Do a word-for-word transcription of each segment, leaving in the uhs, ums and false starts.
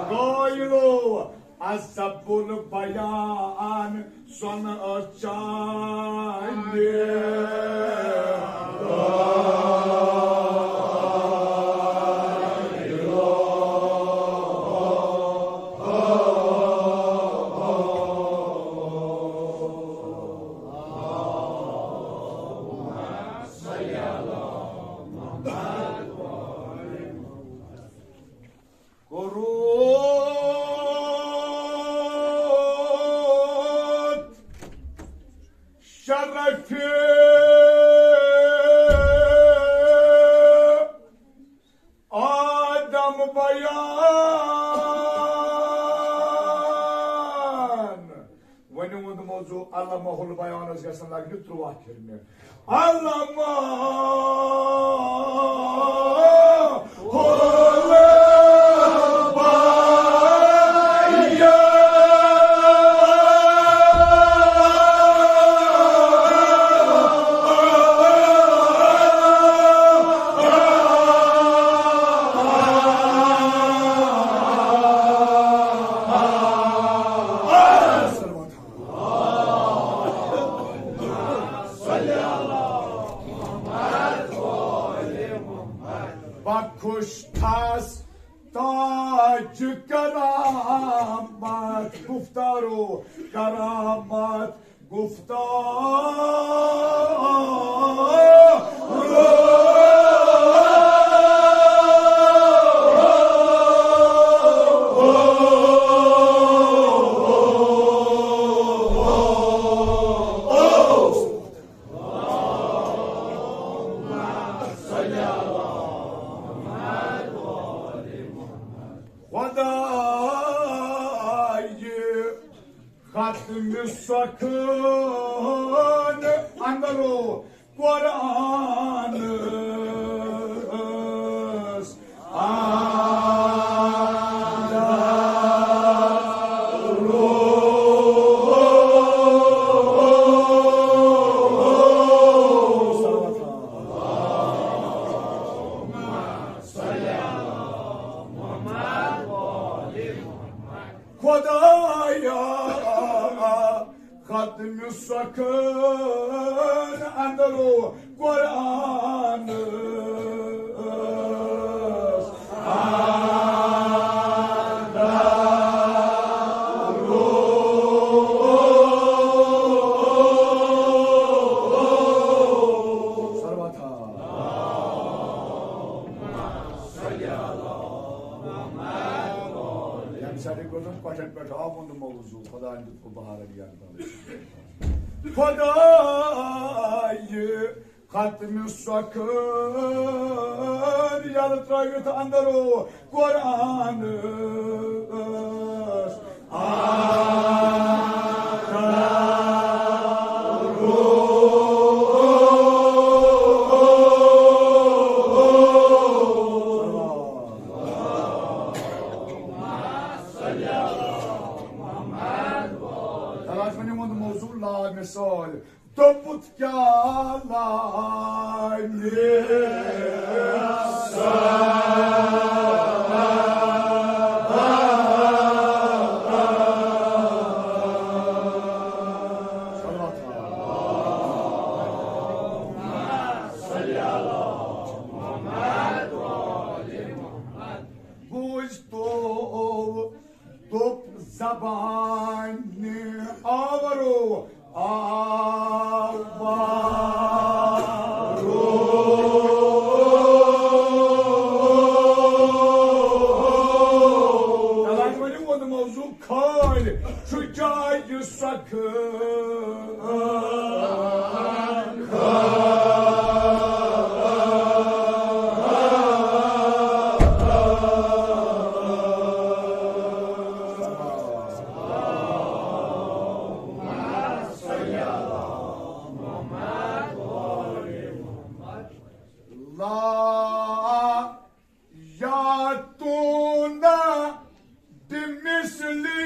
قٲیِلو، عذب البیان سۄنہٕ چانہِ۔ کوٚرُتھ شرفِ آدم بیان۔ وۄنۍ ووٚن موضوع علمہ البیانس گژھن لگنہِ ترٛواہ پھِرِ۔ علمہ البیان۔ بخش تھس تاج کرامت، گفتارو کرامت، گفتارو۔ خدایہِ ختمِ سخن اندرو قرآنس اندرو۔ خدایا، ختم سخن اندرو قرآن۔ ییٚمہِ ساتہٕ گوٚژھُن کۄٹھٮ۪ن پٮ۪ٹھ آو ووٚنُن موضوع، خۄدایَن دیُت گوٚو بہارَن یَکدَم۔ خۄدایہِ ختمِ سۄکھٕ یَلہٕ ترٛٲوِتھ اَندَرو قرآنَس۔ تَلہٕ حظ وۄنۍ یِہُنٛد موضوع لا مثال۔ دوٚپُتھ کیٛاہ لا مثال۔ بوٗزتو دوٚپ زبانہِ آورو، آورو۔ تَلہٕ حظ وۄنۍ ووٚن موضوع کھٲلۍ، چھُ جایہِ سۄکھٕ۔ لا یاتون بمثله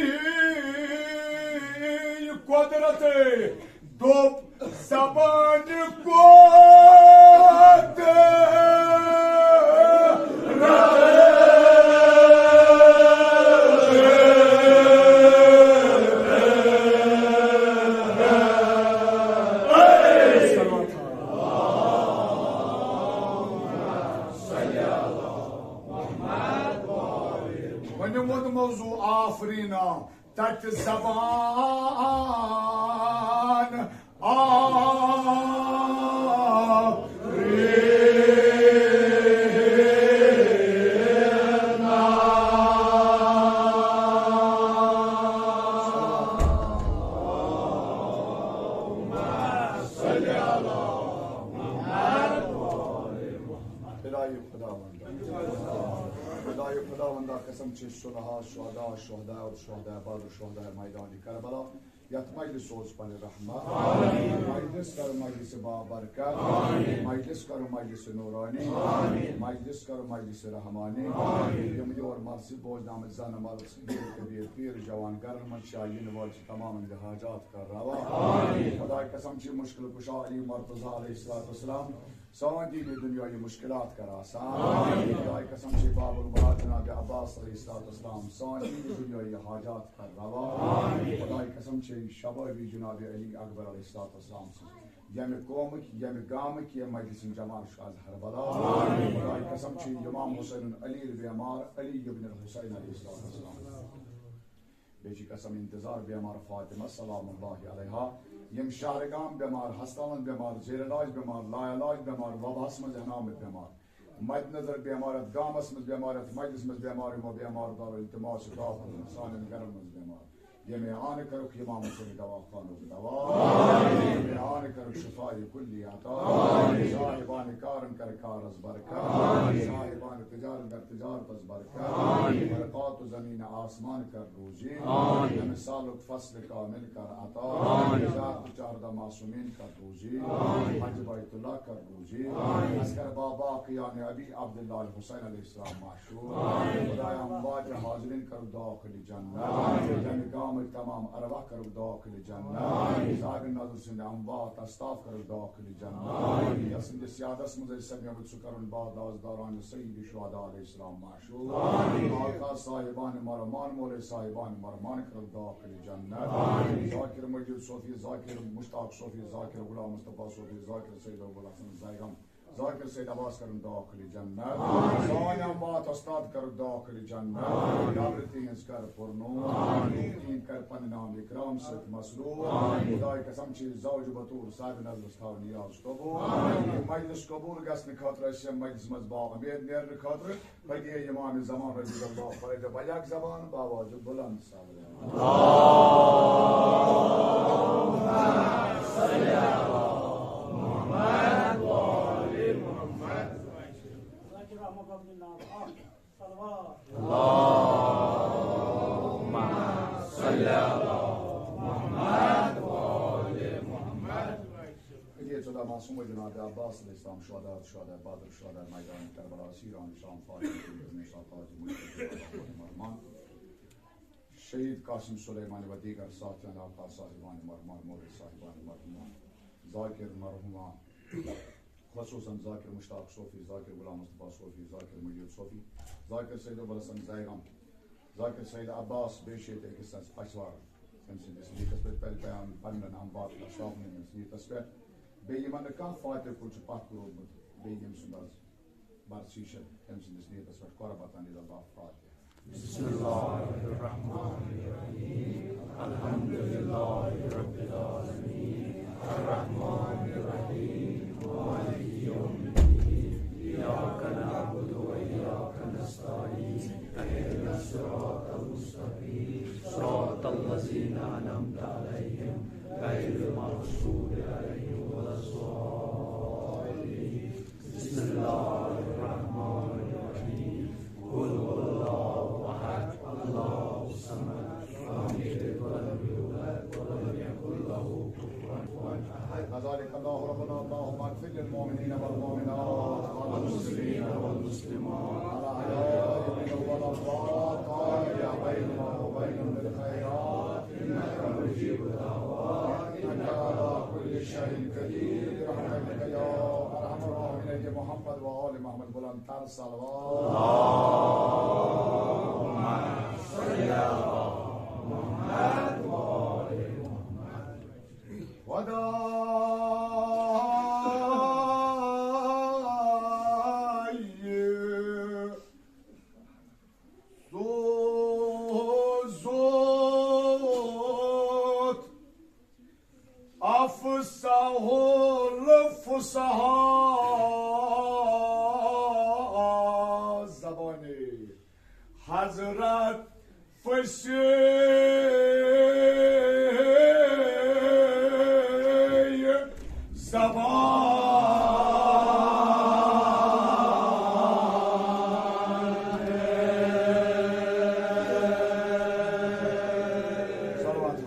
قدرت دوٚپ زبانہِ کوت وۄنۍ ووت موضوع آفریٖن۔ تتہِ زبان آفریٖن۔ الہی خداوند، الہی خداوندا، قسم چھِ صلحاء، شہداء، شہداء، شہداء بدر، شہداء میدان کربلا، یتھ مجلس سوز پنٕنۍ رحمت۔ مجلس کر مجلس بابرکت۔ مجلس کر مجلس نورانی۔ مجلس کر مجلس رحمانی۔ یِم یور مرثی بوزنہٕ آمٕتۍ زن مرد، پیر کبیر، پیر جوان، گرن منٛز چھِ آیہِ یِنہٕ وٲلۍ چھِ، تمامن ہٕنٛدۍ حاجات کر روا۔ خداے قسم چھِ مشکل کشا علی مرتضی علیہ الصلوۃ والسلام سٲنۍ دینی دُنیاہی مشکلات کر آسان۔ خداے قسم چھِ باب المراد جناب عباس علیہ الصلوۃ والسلام سٲنۍ دینی دُنیاہی حاجات کر روا۔ خداے قسم چھِ شبابی جناب علی اکبر علیہ الصلوۃ والسلام سٕنٛز ییٚمہِ قومٕکۍ، ییٚمہِ گامٕکۍ، ییٚمہِ مجلسٕنۍ جماعت چھُ از ہربلا۔ خداے قسم چھِ امام حسین علی بیمار، علی ابن الحسین علیہ الصلوۃ والسلام۔ بیٚیہِ چھِ قسم انتظار بیمار فاطمہ سلام اللہ علیہا، یِم شہرگام بیمار، ہستاون بیمار، زیر علاج بیمار، لا علاج بیمار، وباہس منٛز ہنامت بیمار، مد نظر بیمار، یتھ گامس منٛز بیمار، یتھ مجلس منٛز بیمار، یِمو بیمار دارو التماس چھِ دعا پرنہٕ سانٮ۪ن گرن منٛز بیمار۔ ییٚمہِ آنہٕ کٔرٕکھ امام حسین دوا خانُک دوا۔ ییٚمہِ آنہٕ کٔرٕکھ شفا کلی عطا۔ صاحبان کارن کر کارس برکت۔ صاحبان تجارت کر تجارتس برکت۔ برکات زمین آسمان کر روزی۔ امہِ سالُک فصل کامل کر عطا۔ زیارت چاردہ معصومین کر روزی۔ حج بیت اللہ کر روزی۔ اصغر بابا کیان ابی عبداللہ حسین علیہ السلام معشوق۔ خدایا اموات حاضرین کر داخل جنت۔ ییٚمہِ گامٕکۍ تمام ارواح کر داخل جنت۔ صاحب نظر سٕنٛدۍ اموات استاف کر داخل جنت۔ یَتھ سٕنٛدِس یادس منٛز أسۍ سپدیمٕتۍ سُہ کرُن بعد از دوران سید شہداء علیہ السلام معشوق۔ آقا صاحبان مرمان، مولوی صاحبان مرمان کر داخل جنت۔ ذاکر مجید صوفی، ذاکر مشتاق صوفی، ذاکر غلام مصطفیٰ صوفی، ذاکر سید ابوالحسن زیگم، ذاکر سید عباس کرن داخل جنت۔ سانہِ اموات استاد کر داخل جنت۔ قبر تہنٛز کر پرنور۔ تہنٛد کر پننہِ نام اکرام سۭتۍ مسرور۔ خداے قسم چھِ زوج بطور صاحب نظرس تھاو نیاز قبول۔ مجلس قبول گژھنہٕ خٲطرٕ، أسۍ چھِ مجلس منٛز با امید نیرنہٕ خٲطرٕ۔ پگے امام زمان رضی اللہ فرید بیاق زبان باواز بلند ساوری۔ یہ چلا معصوم جناب عباس علیہ السلام، شہداء، شہداء بدر، شہداء میدان کربلا، سیران شام، فاطمہ بنت موسیٰ، تاج ملک، مرمان، شہید قاسم سلیمانی و دیگر ساتھیان، آقا صاحبان مرمان، مولوی صاحبان مرمان، ذاکر مرحوما، خصوصاً ذاکر مشتاق صوفی، ذاکر غلام مصطفیٰ صوفی، ذاکر مجید صوفی، ذاکر سید ابوالحسن زیگم، ذاکر سید عباس، بیٚیہِ چھِ ییٚتہِ أکِس اَسہِ پچھوار، أمۍ سٕنٛدِس نیٖتَس پٮ۪ٹھ پَلہِ پیان پنٛنٮ۪ن ہم باقٕے اَسرافنٕے أمِس نیٖتَس پٮ۪ٹھ۔ بیٚیہِ یِمَن نہٕ کانٛہہ فاتح کُل چھُ پَتھ کوٚرمُت، بیٚیہِ ییٚمۍ سُنٛد آز برسی چھِ، أمۍ سٕنٛدِس نیٖتَس پٮ۪ٹھ قربتاً الی اللہ فاتحہ۔ بسم الله الرحمن الرحيم. الحمد لله رب العالمين. الرحمن الرحيم. مالك يوم الدين. إياك نعبد وإياك نستعين. اهدنا الصراط المستقيم. صراط الذين أنعمت عليهم غير المغضوب عليهم ولا الضالين. بسم الله الرحمن الرحيم. قل هو الله أحد، الله الصمد، لم يلد ولم يولد ولم يكن له كفوا أحد. كذلك الله ربنا، اللهم اغفر للمؤمنين والمؤمنات والمسلمين والمسلمات الأحياء منهم والأموات، وتابع بيننا وبينهم بالخيرات، إنك مجيب الدعوات. شيء قدير برحمتك يا أرحم الراحمين. محمد وآل محمد، بلند تر صلوات. خداي سوزوت افصح الفصحاء زباني حضرت فصیح زبان. صلوات.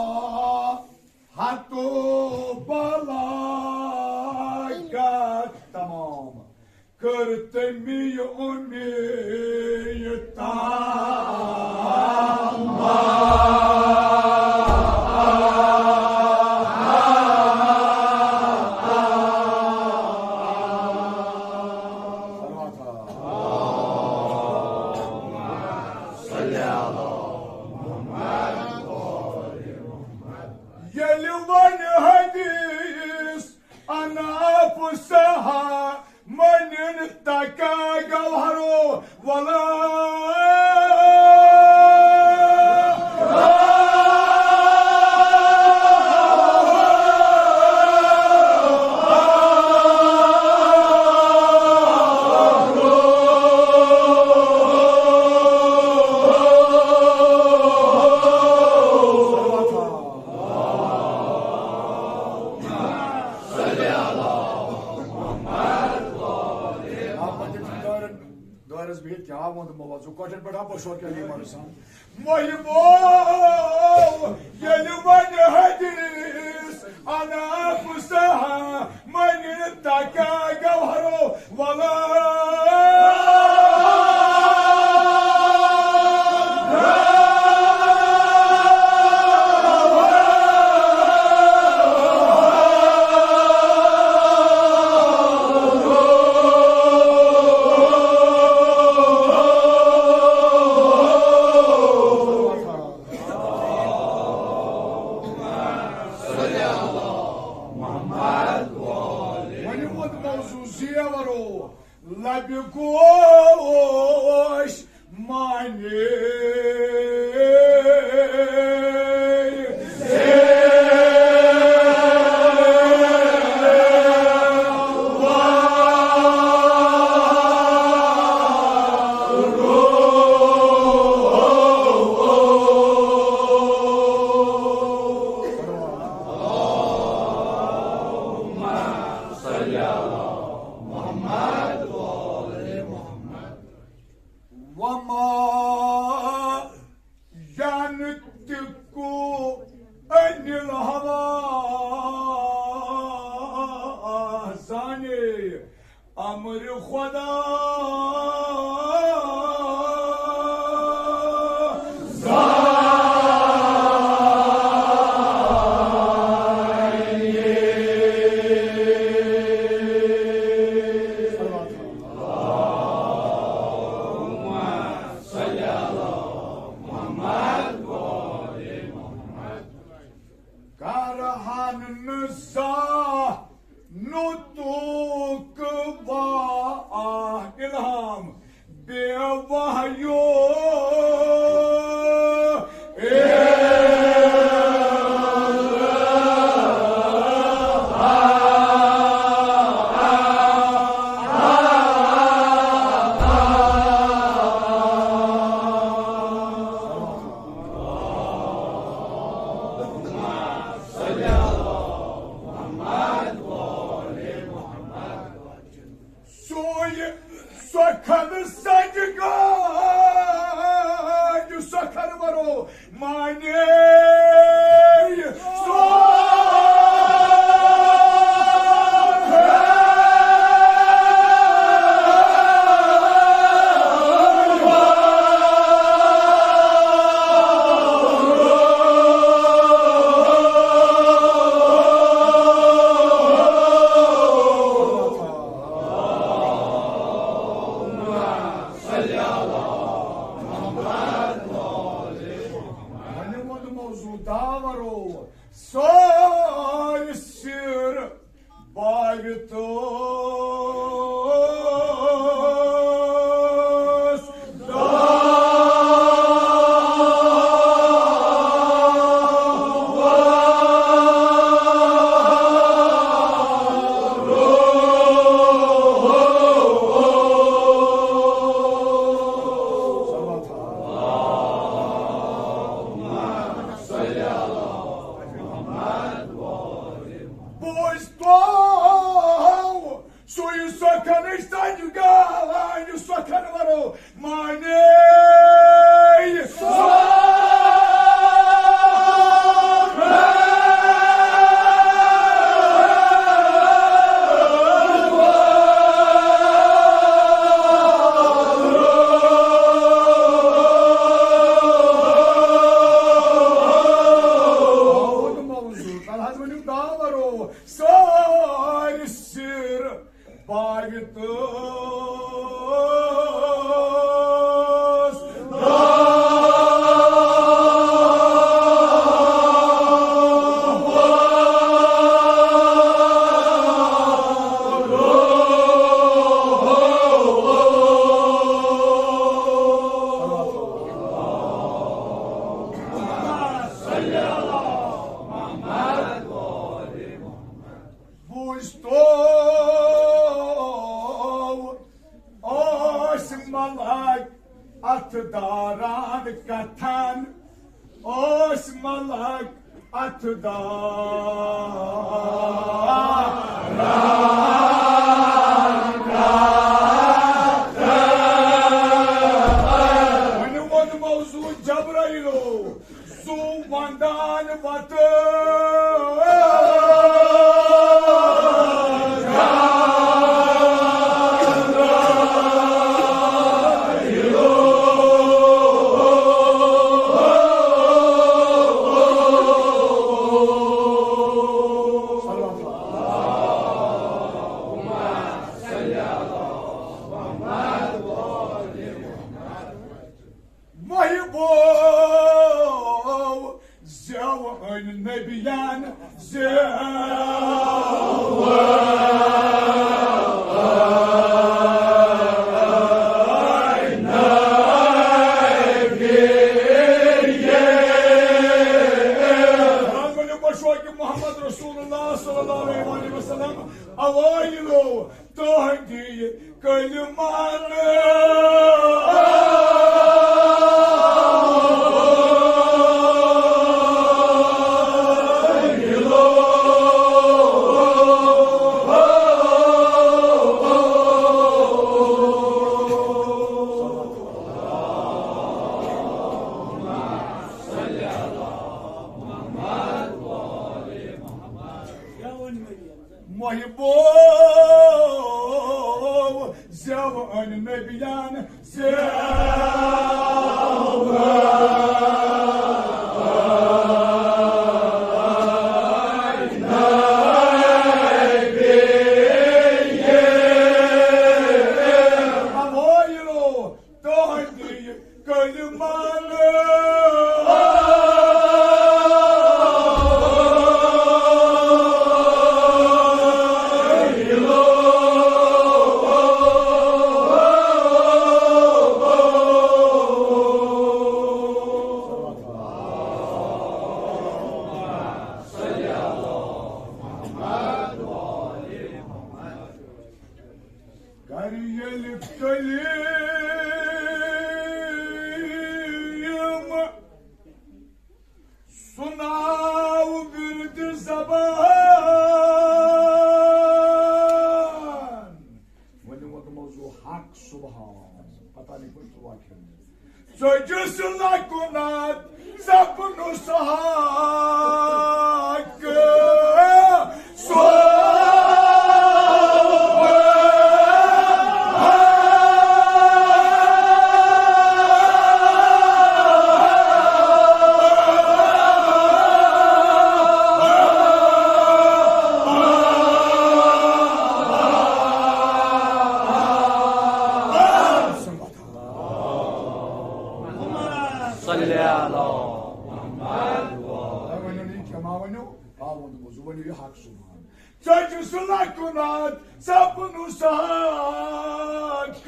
فصاحت و بلاغت تمام کر تمی امید تام. ییٚلہِ وۄنۍ حدیث اناپ سہا منن تکا گوہرو ولا. دارس بِہِتھ کیٛاہ ووٚن تہٕ مےٚ وَژھُ کۄٹھٮ۪ن پٮ۪ٹھ ہا بہٕ شور کیٛاہ یِمن سان. محبو ییٚلہِ وۄنۍ حدیث اناپ سہا منن تکا گوہرو ولا. وۄنۍ ووت موضوع زیورو لبہِ گوش معنی. وما ينطق عن الهوى. زانہِ امر خدا. کرہن نہٕ زانٛہہ نُطق وا الہام بے وحیو. سوی سۄکھن سجہِ گاج سۄکھن ورو مانے. سو سۄکھنٕچ ژَنجہِ گاوان، یُس سۄکھن وَرو مانے۔ موضوع، تَلہٕ حظ ؤنِو داوَرو سٲرۍ سِر۔ باوِ تہٕ بوٗزۍ تو ٲسۍ ملک اتھ داران کتھن، ٲسۍ ملک اتھ داران۔ وۄنۍ ووٚن موضوع جبرائیلو۔ سُہ ونٛدان وتہٕ۔ محبو زیو أنۍ نبیان زیو۔ محمد رسول اللہ صلی اللہ علیہ وسلم اوائلو تہندی کلمہ۔ محبو زیو أنۍ نبیان زیو۔ اوائلو تہندی کلمہ۔ کر ییٚلہِ کلیم سُناو ورد زبان۔ ؤنِو وۄنۍ موضوع حق سبحان، پتہ نہیں کُنہِ تہِ واقعہٕ۔ ژٔجِس لکُناتھ سپنُس حق۔ صلی علی محمد۔ تۄہہِ ؤنِو نہٕ یہِ کینٛہہ، ما ؤنِو؟ آ، ووٚنمو، زٕ ؤنِو یہِ حق سُبحان۔ ژٔجِس لکُناتھ سپنُس حق۔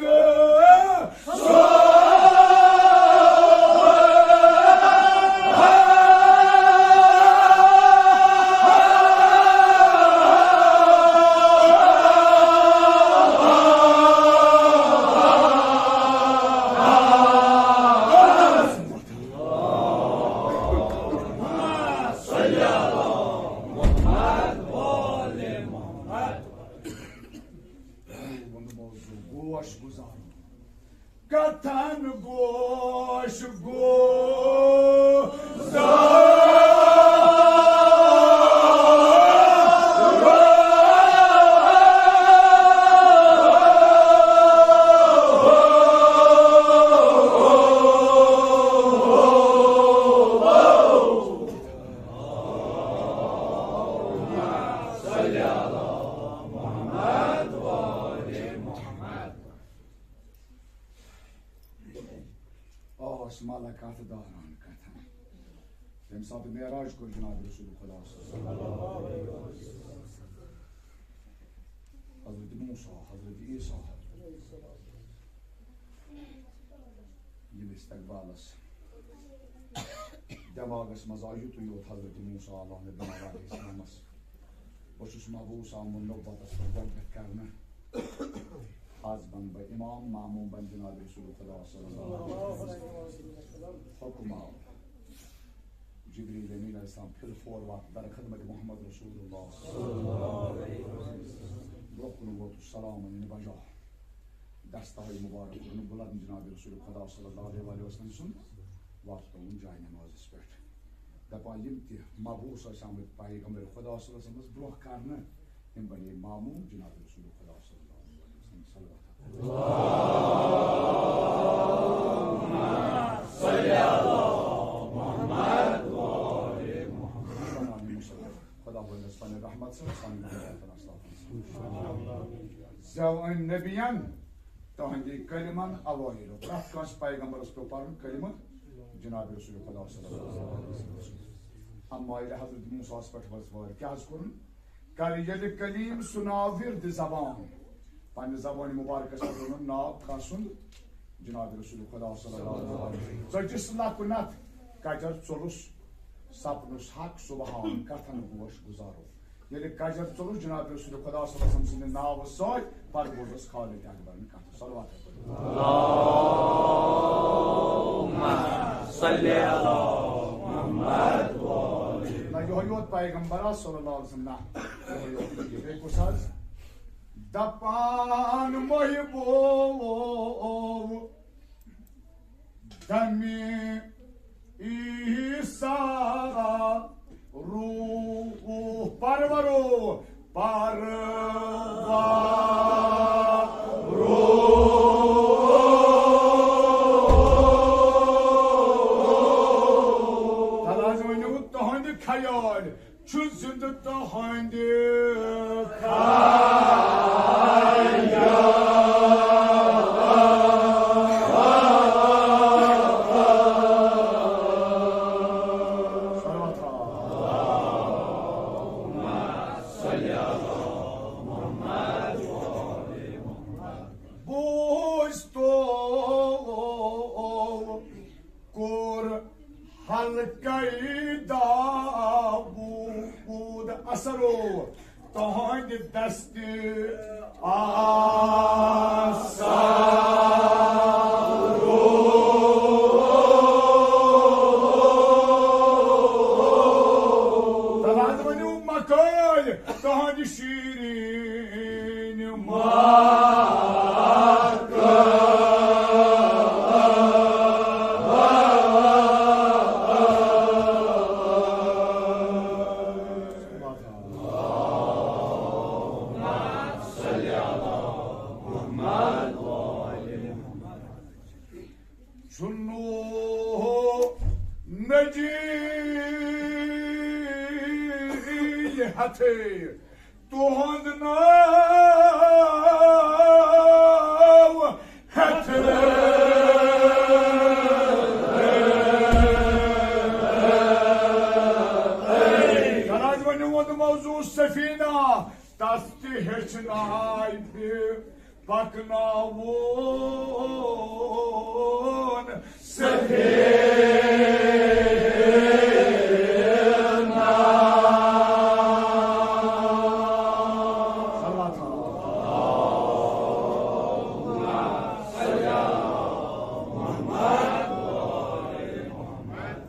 گوش گزار، کتھن گوش گزار۔ آس ملکات داران کتھن۔ تمہِ ساتہٕ معراج کوٚر جناب رسول خدا صلی اللہ علیہ وسلم۔ حضرت موسیٰ، حضرت عیسیٰ، ییٚلہِ استقبالس دٮ۪ماغس منٛز آو یُتُے یوت حضرت موسیٰ علیہ نبینا علیہ السلامس، بہٕ چھُس مبعوث آمُت نبوتس پٮ۪ٹھ گۄڈٕنٮ۪تھ کرنہٕ۔ از بن بہٕ امام، ماموم بن جناب رسول خدا صلی اللہ علیہ وسلم۔ حکم آو، جبریل امین علیہ السلام پھر فور وات در خدمت محمد رسول اللہ۔ برونٛہہ کُن ووتُس سلام نِنہٕ بجا۔ دستہٕ مبارک کوٚرُن بلند جناب رسول خدا صلی اللہ علیہ وسلم سُنٛد، واتنووُن جاے نمازس پٮ۪ٹھ۔ دپان یِم تہِ مبعوث ٲسۍ آمٕتۍ پیغمبر خدا صلی اللہ علیہ وسلمس برونٛہہ کرنہٕ، تِم بنے ماموم جناب رسول خدا صلی اللہ علیہ وسلم۔ صلوات۔ اللهم صل على محمد وآل محمد۔ خدا ونس پننہِ رحمت سۭتۍ سانہِ مدد کرن اسلافن سۭتۍ۔ زٮ۪و أمۍ نبین تہنٛدی کلمن اوٲیِل۔ پرٛٮ۪تھ کٲنٛسہِ پیغمبرس پیوٚو پرُن کلمہٕ جناب رسول خدا صلی اللہ علیہ وسلم۔ اما ییٚلہِ حضرت موسیٰ ہس پٮ۪ٹھ ؤژھ وٲرۍ، کیٛاہ حظ کوٚرُن؟ کر ییٚلہِ کلیم سُناو ورد زبان، پننہِ زبانہِ مبارکس پٮ۪ٹھ ووٚنُن ناو کس سُنٛد؟ جناب رسول خدا صلی اللہ علیہ وسلم۔ ژٔٹِس لکُنتھ کچر ژوٚلُس، سپنُس حق سبحان، کتھن گوش گزارو۔ ییٚلہِ کجر ژوٚلُس جناب رسول خدا صلی اللہ علیہ وسلم سٕنٛدِ ناوٕ سۭتۍ، پتہٕ بوزُس خالق اکبرن کتھ۔ صلوات۔ اللهم صل علی محمد وآل۔ نہ یِہوٚے یوت پیغمبرا صلی اللہ علیہ وسلم، نہ یِہوٚے یوت، یہِ بیٚیہِ کُس حظ؟ دپان محبوب دمِ عیسیٰ روح پرورو، پرورو۔ تَلہٕ حظ ؤنِو تُہُنٛد خیال۔ چھُ زِندٕ تُہنٛدِ خیال۔ بوز تو کوٚر حلقَے داوود اثرو تُہنٛدِ دستِ آثارو۔ تَلہٕ حظ ؤنِو مکٲلۍ تُہنٛدِ شیٖرِن چھُنہٕ نجی ہتھے تُہُنٛد ناو ہٮ۪تھ۔ خراج ونیُک موضوع سفینہ، تس تہِ ہیٚچھناوِ پکناوُن سفینہ۔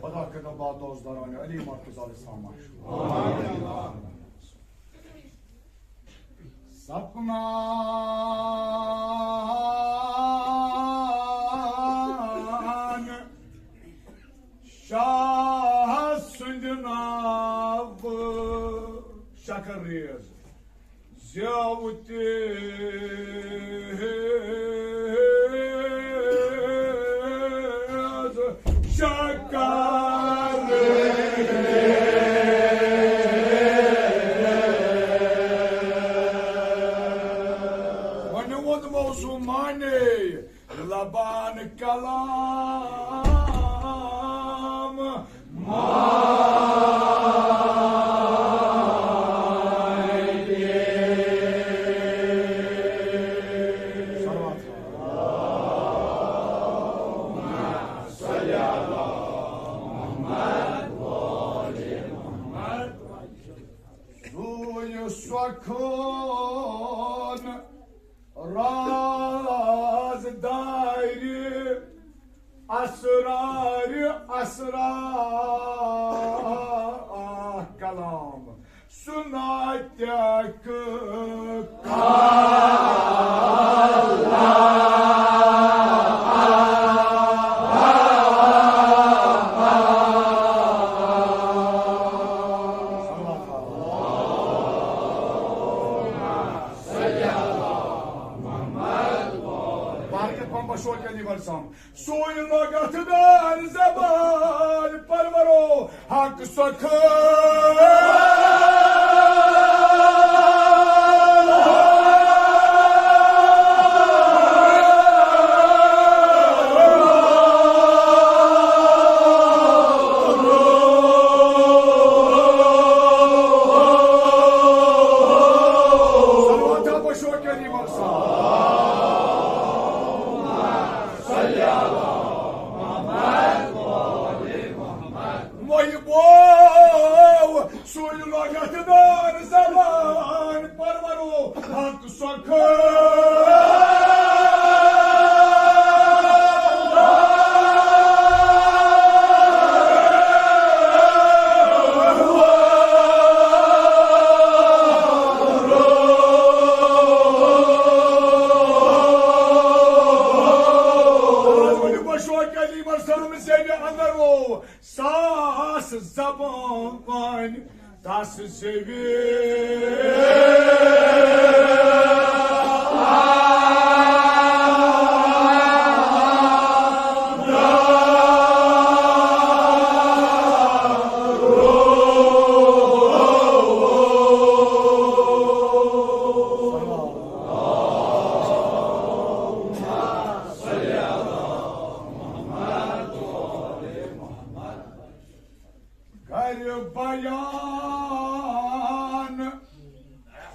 خدا کٔرِنو باد دوست دوران علی مرتضی علیہ السلام مشہور۔ سپنا ووٚن موضوع معنی لبان کلام۔ سُے سۄ خٲن رازدارِ اسرارِ اسرار کلام۔ سُہ ناطق برکت پمبا شوقی علی ورسام۔ سُے لغت دار زبان پرورو حق سۄ خٲر۔ صلوات پشو کریمہ صاحب۔ محبوب سُے لغت دار زبان پرورو حق سۄ خٲر۔ آز ؤنِو بشو کریمہ صاحب زیٚوِ اندر او ساس زبان تس زیوِ۔ کر بیان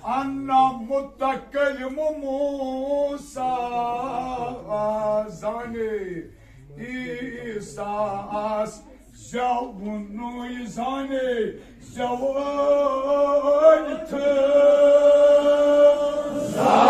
ان متکلم موسیٰ زانے عیسیٰ آس زیوُنُے زانے زیوٲلۍ تہٕ زانے۔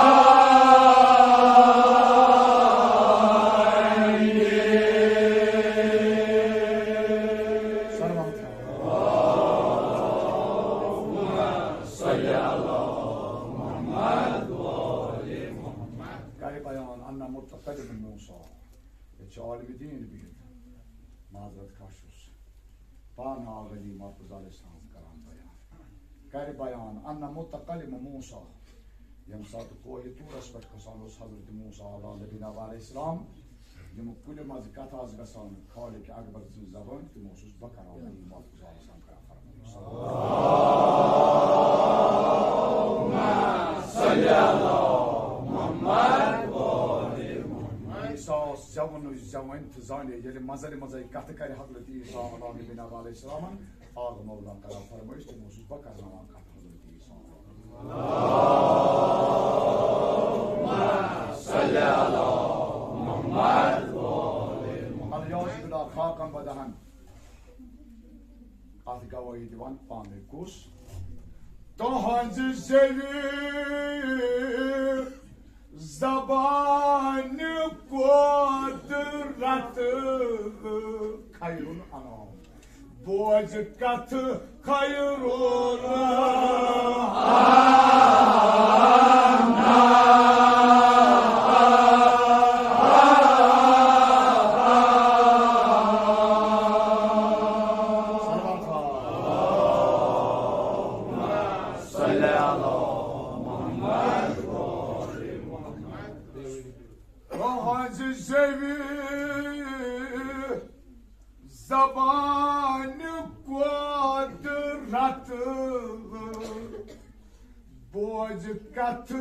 کرِ بیان انہ متقدم موسیٰ۔ ییٚتہِ چھُ عالمِ دیٖن بِہِتھ۔ معذرت خواہ چھُس۔ پانہٕ آو علی مرتضیٰ علیہ السلام کران بیان۔ کرِ بیان انہ متقلم موسیٰ۔ ییٚمہِ ساتہٕ کوہِ طورس پٮ۪ٹھ کھسان اوس حضرت موسیٰ علیٰ نبینا علیہ السلام، یِم کُلہِ منٛز کتھ آسہٕ گژھان خالق اکبر سٕنٛز زبٲنۍ، تِم اوسُس بہٕ کران علی مرتضیٰ علیہ السلام کران فرمٲیِتھ۔ عیسیٰ اوس زٮ۪ونُے زٮ۪وان تہٕ زانے ییٚلہِ منٛزَے منٛزَے کَتھٕ کَرِ حضرت عیسیٰ علیٰ نبینا علیہ السلامن، آغ مولا کران فرمٲیِش، تِم اوسُس بہٕ کرناوان کَتھ حضرت عیسیٰ۔ الیاس بلا خاکم بدہن۔ اتھ گواہی دِوان پانے کُس؟ تُہنٛزِ زیوِ زبانہِ قۄدرت خیر الانام۔ بوزِ کتھ خیر الانام۔ تُہنٛزِ زیوِ زبانہِ قۄدرت بوزِ کتھ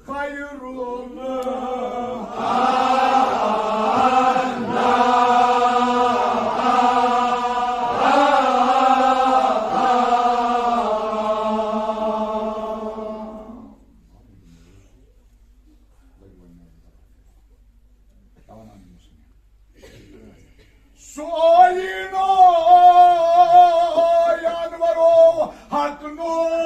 خیرون سُہ آیینہٕ انورو حق نور۔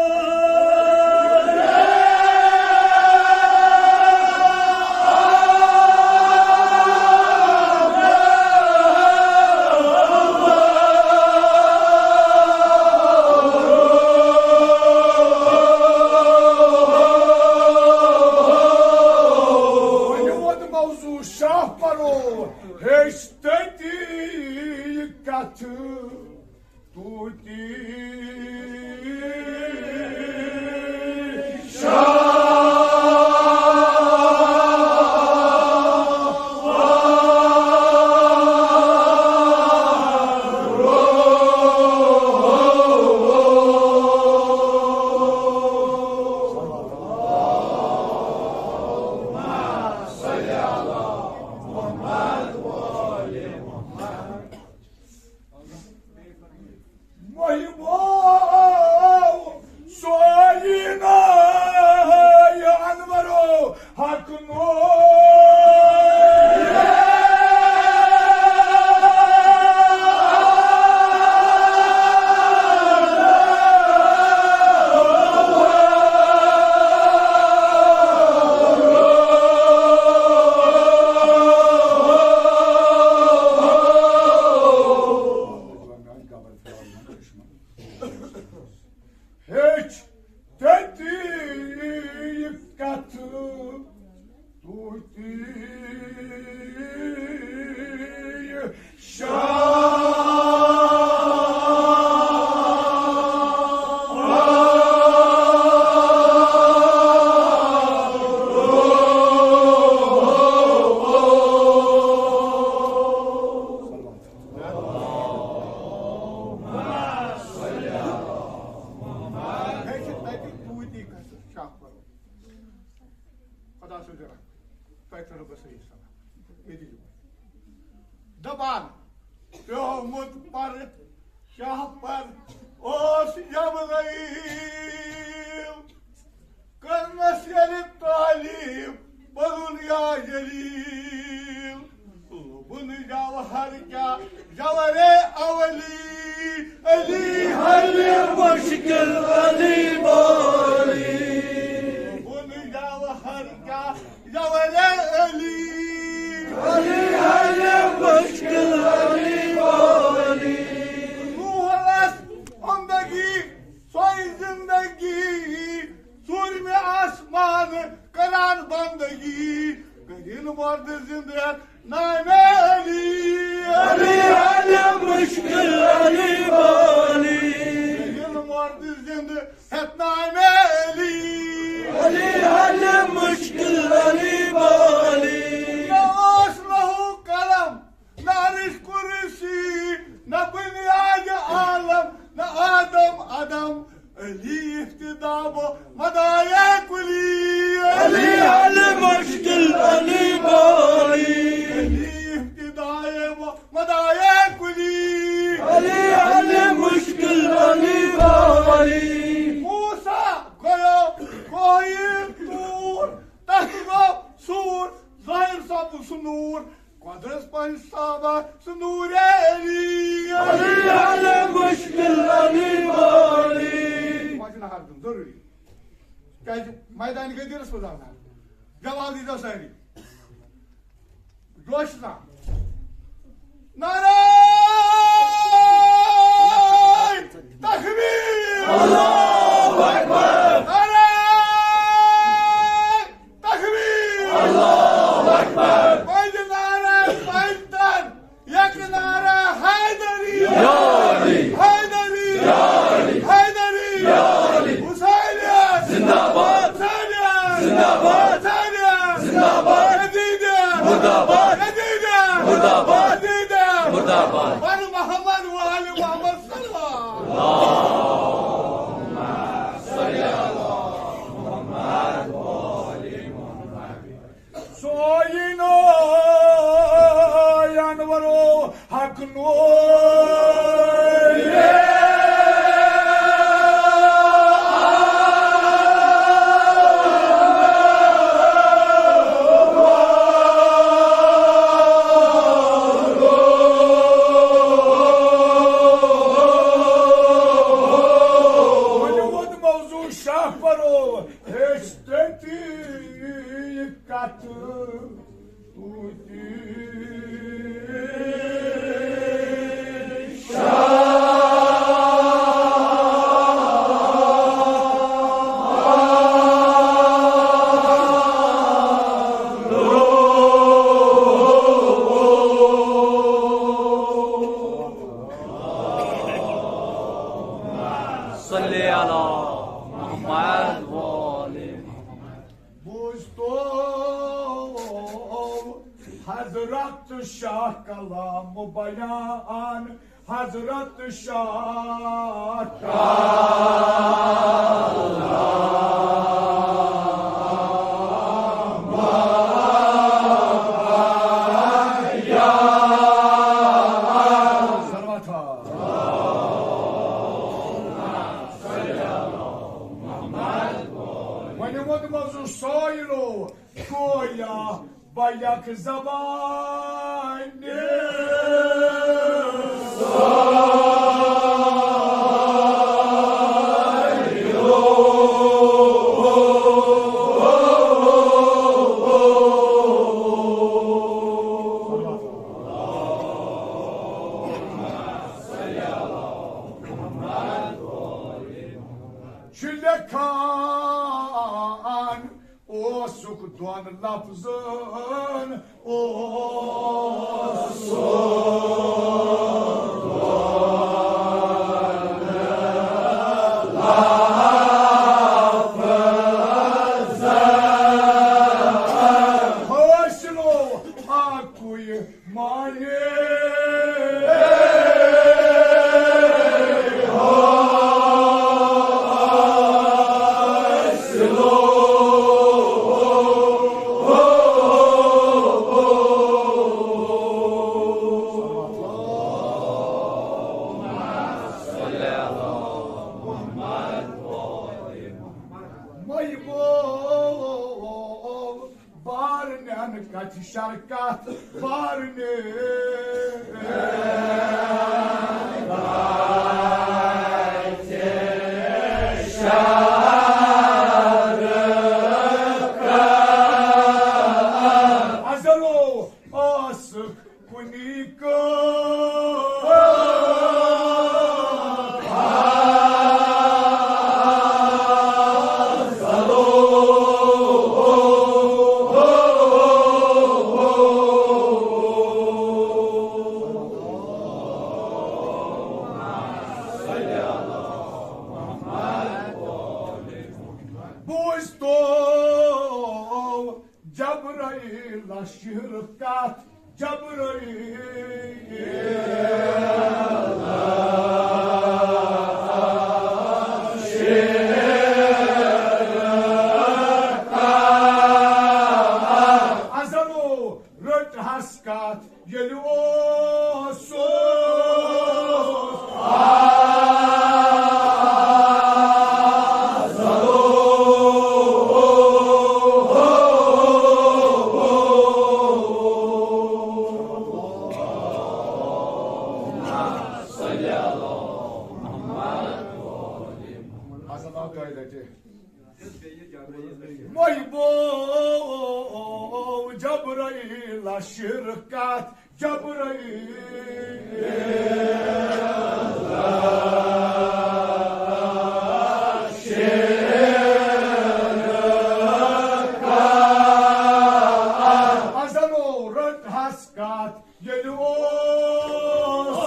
وۄنۍ ووت موضوع شاہ پرو، ہیٚچھ تٔتی کتھ توتی۔ مہمو سوینا انورو حق نور۔ ہیٚچھ تٔتی کتھ توتی۔ خدا سٕنٛز رحمت۔ تۄہہِ کَرو بہٕ صحیح سلام۔ ییٚتی چھُ۔ دَپان، پیومُت پَرٕ شاہ پَر اوس جبرائیل۔ کٔرنَس ییٚلہِ تعلیٖم، پوٚرُن یا جلیٖل۔ بُنہٕ جوہر کیٛاہ جوہرِ اولی، علی حل مشکل علی بالی۔ بُنہٕ جوہر کیٛاہ جوہرِ علی، علی حل مشکل علی بالی۔ روحس عمدگی سۄے زندگی، ژوٗرمہِ آسمان کران بندگی۔ کٔرِن مرد زندٕ نامِ علی، علی حل مشکل علی بالی۔ کٔرِن مرد زندٕ ہیٚتھ نامِ علی، علی حل مشکل علی بالی۔ نہ اوس لہو قلم، نہ عرش کرسی، نہ بنیاد عالم، نہ آدم عدم۔ علی ابتدا و مدای کلی، علی حل مشکل علی بالی۔ علی ابتدا و مدای کلی، علی حل مشکل علی بالی۔ موسیٰ گوٚو کوہِ طور، تتھ گوٚو سوٗر، ظٲہِر سپُد سُہ نوٗر۔ قۄدرت پنٛج صحابہ سُہ نوٗرِ علی، علی حل مشکل علی بالی۔ پنٛج نہر دیُن ضروٗری۔ کیٛازِ میدانِ غدیٖرس منٛز آو نہر۔ جواب دیٖزیو سٲری۔ جوشہٕ سان۔ نعرہ تکبیر۔ اللہ اکبر۔ نعرہ تکبیر۔ اللہ اکبر۔ پنٛج نعرہ پنٛج تن۔ یک نعرہ حیدری۔ یا علی۔ حیدری۔ یا علی۔ حیدری۔ یا علی۔ حسینیت۔ زندہ باد۔ حسینیت۔ زندہ باد۔ حسینیت۔ زندہ باد۔ یزیدیت۔ مردہ باد۔ یزیدیت۔ مردہ باد۔ یزیدیت۔ مردہ باد۔ پر محمد و آل محمد صلوات۔ اللہم صل علی محمد و آل محمد۔ سوینا انورو حق نور۔ وۄنۍ ووت موضوع شاہ پرو، ہیٚچھ تٔتی کتھ۔ صلی علی محمد و آل محمد۔ بوزتو حضرت شاہ کلام بیان، حضرت شاہ کلام۔ صلوات۔ وۄنۍ ووت موضوع سٲیلو، گویا بیک زبان۔ چھُ لیکھان اوسُکھ دۄن لفظن اوسُکھ۔ حٲصِلو اَکُے معنی۔ مے وول بارنٮ۪ن کتھِ شرکت بارنہِ۔ ازلو ٲسٕکھ کُنی کٲم۔ بوزتو جبرائیل شرکت، جبرائیل۔ ازلو رٔٹ حس کتھ ییٚلہِ اوسُس۔ محبوب جبرائیل شرکت جبرائیل۔ ازلو رٔٹ حس کتھ ییٚلہِ اوس۔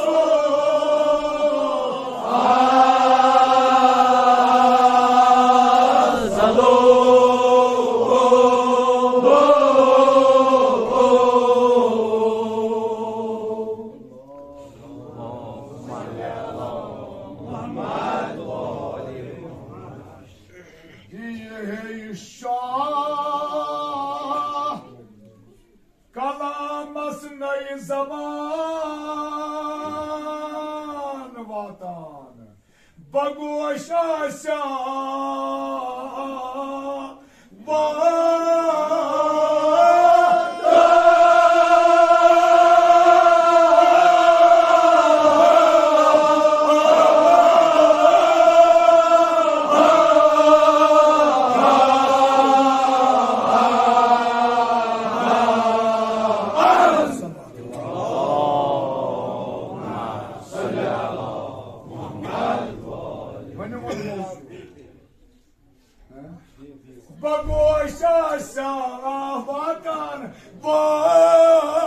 کلامس نٔے زبان واتان، بگوش آسیا واتان۔ بگوش آسیا واتان، واتان۔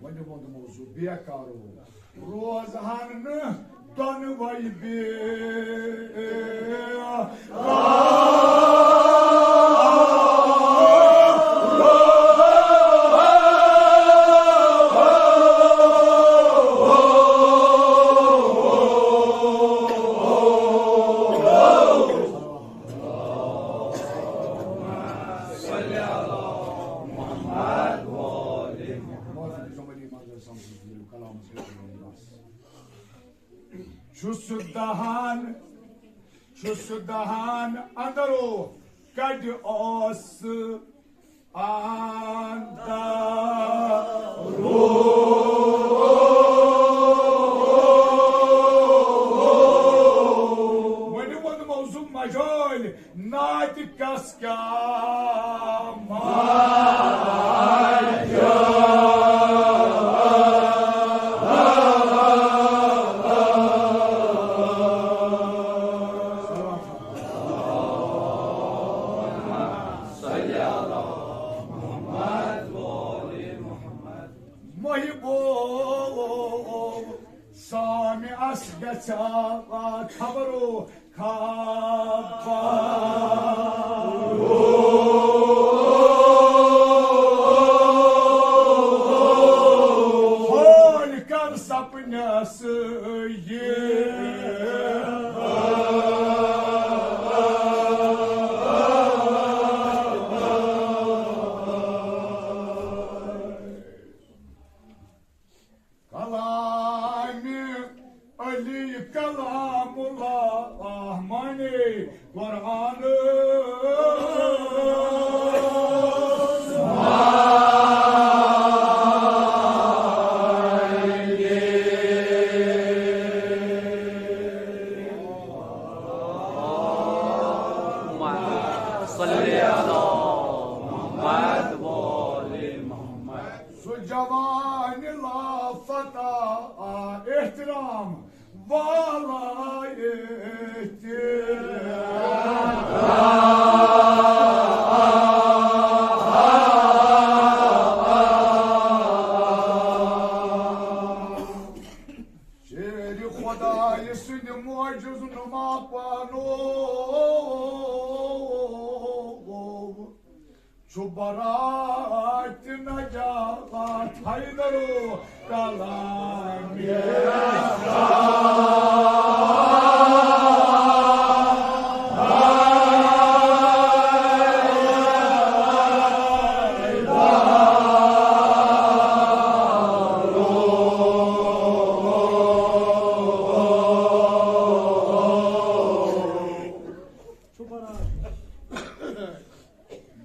وۄنۍ ووٚن موضوع بیکارو، روزہن نہٕ دۄنوَے بیکار۔ چھُس دہان، چھُس دہان اندرو کڑِ اوس اندرو۔ وۄنۍ ووٚن موضوع مجٲلۍ، ناتہِ کس کیٛاہ ماجا۔ محبو سامعس گژھِ خبرو خبر۔ حٲلۍ کر سپنس یہِ۔ کلامِ علی کلام اللہ معنی قرآن۔ صلی علی محمد و آل محمد۔ سُہ جوان لافتہ احترام والا احترام۔ شیر خدای سُنٛد معجز نما پانو۔ چھُ برات نجات حیدرو کلام۔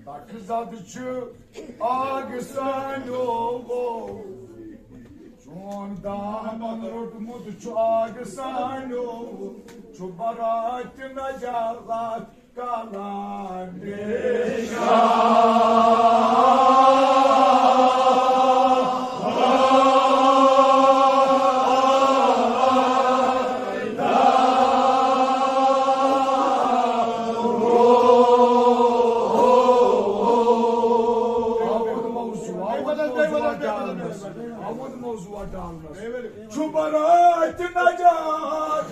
بخزد چھُ آگ سانیو، چون دامن روٚٹمُت چھُ آگ سانیو، چھُ برات نجات کلام۔ آمُت موضوع، آمُت موضوع ڈالنس، آمُت موضوع ڈالنس۔ چھُ برات نجات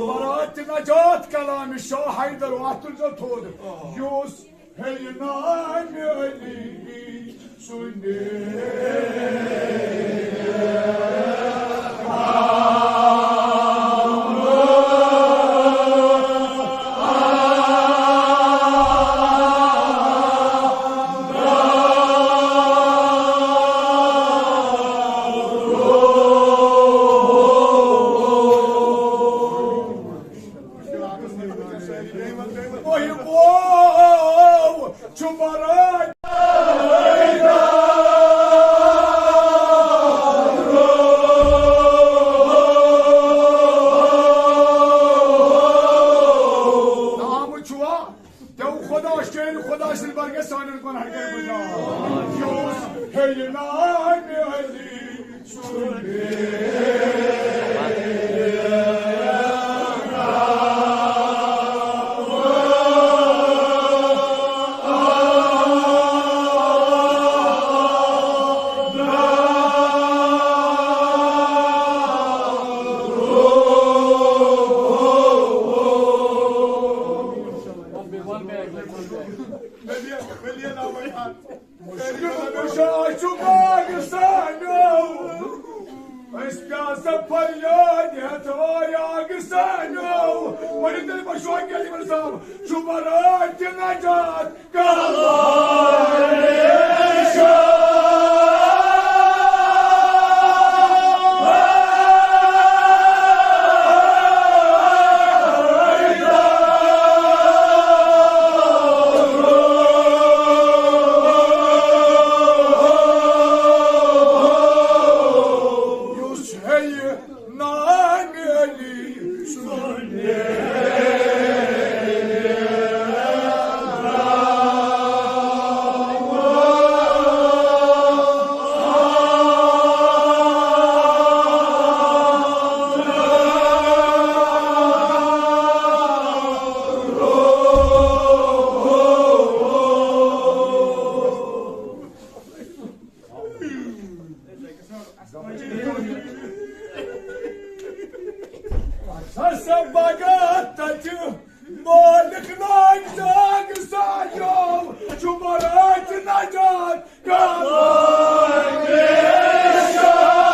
برات نجات کلام شاہ حیدر واتل جو تھود یوس ہے نام علی سُنٛد۔ وہی وہ چھُ بران۔ نام چھُوا دیو خدا شیر خدا سٕنٛدِ برکت سانٮ۪ن گۄنہن کٔرۍ بچاو۔ یوس ہے نام علی۔ شاہ چھُ باغ سانیو، أسۍ پیٛاسہٕ فریاد ہٮ۪تھ آیاگ سانیو۔ ؤنِو تیٚلہِ پَتہٕ شوقیہ یِمَن صاحب، چھُ بَران تہِ نجات کلام شاہ۔ یُس ہے یہِ نام علی سُنٛد۔ سا بگت تجہِ مالک ناگ زاگ سایو، چھُ مراد نجات کلام شاہ۔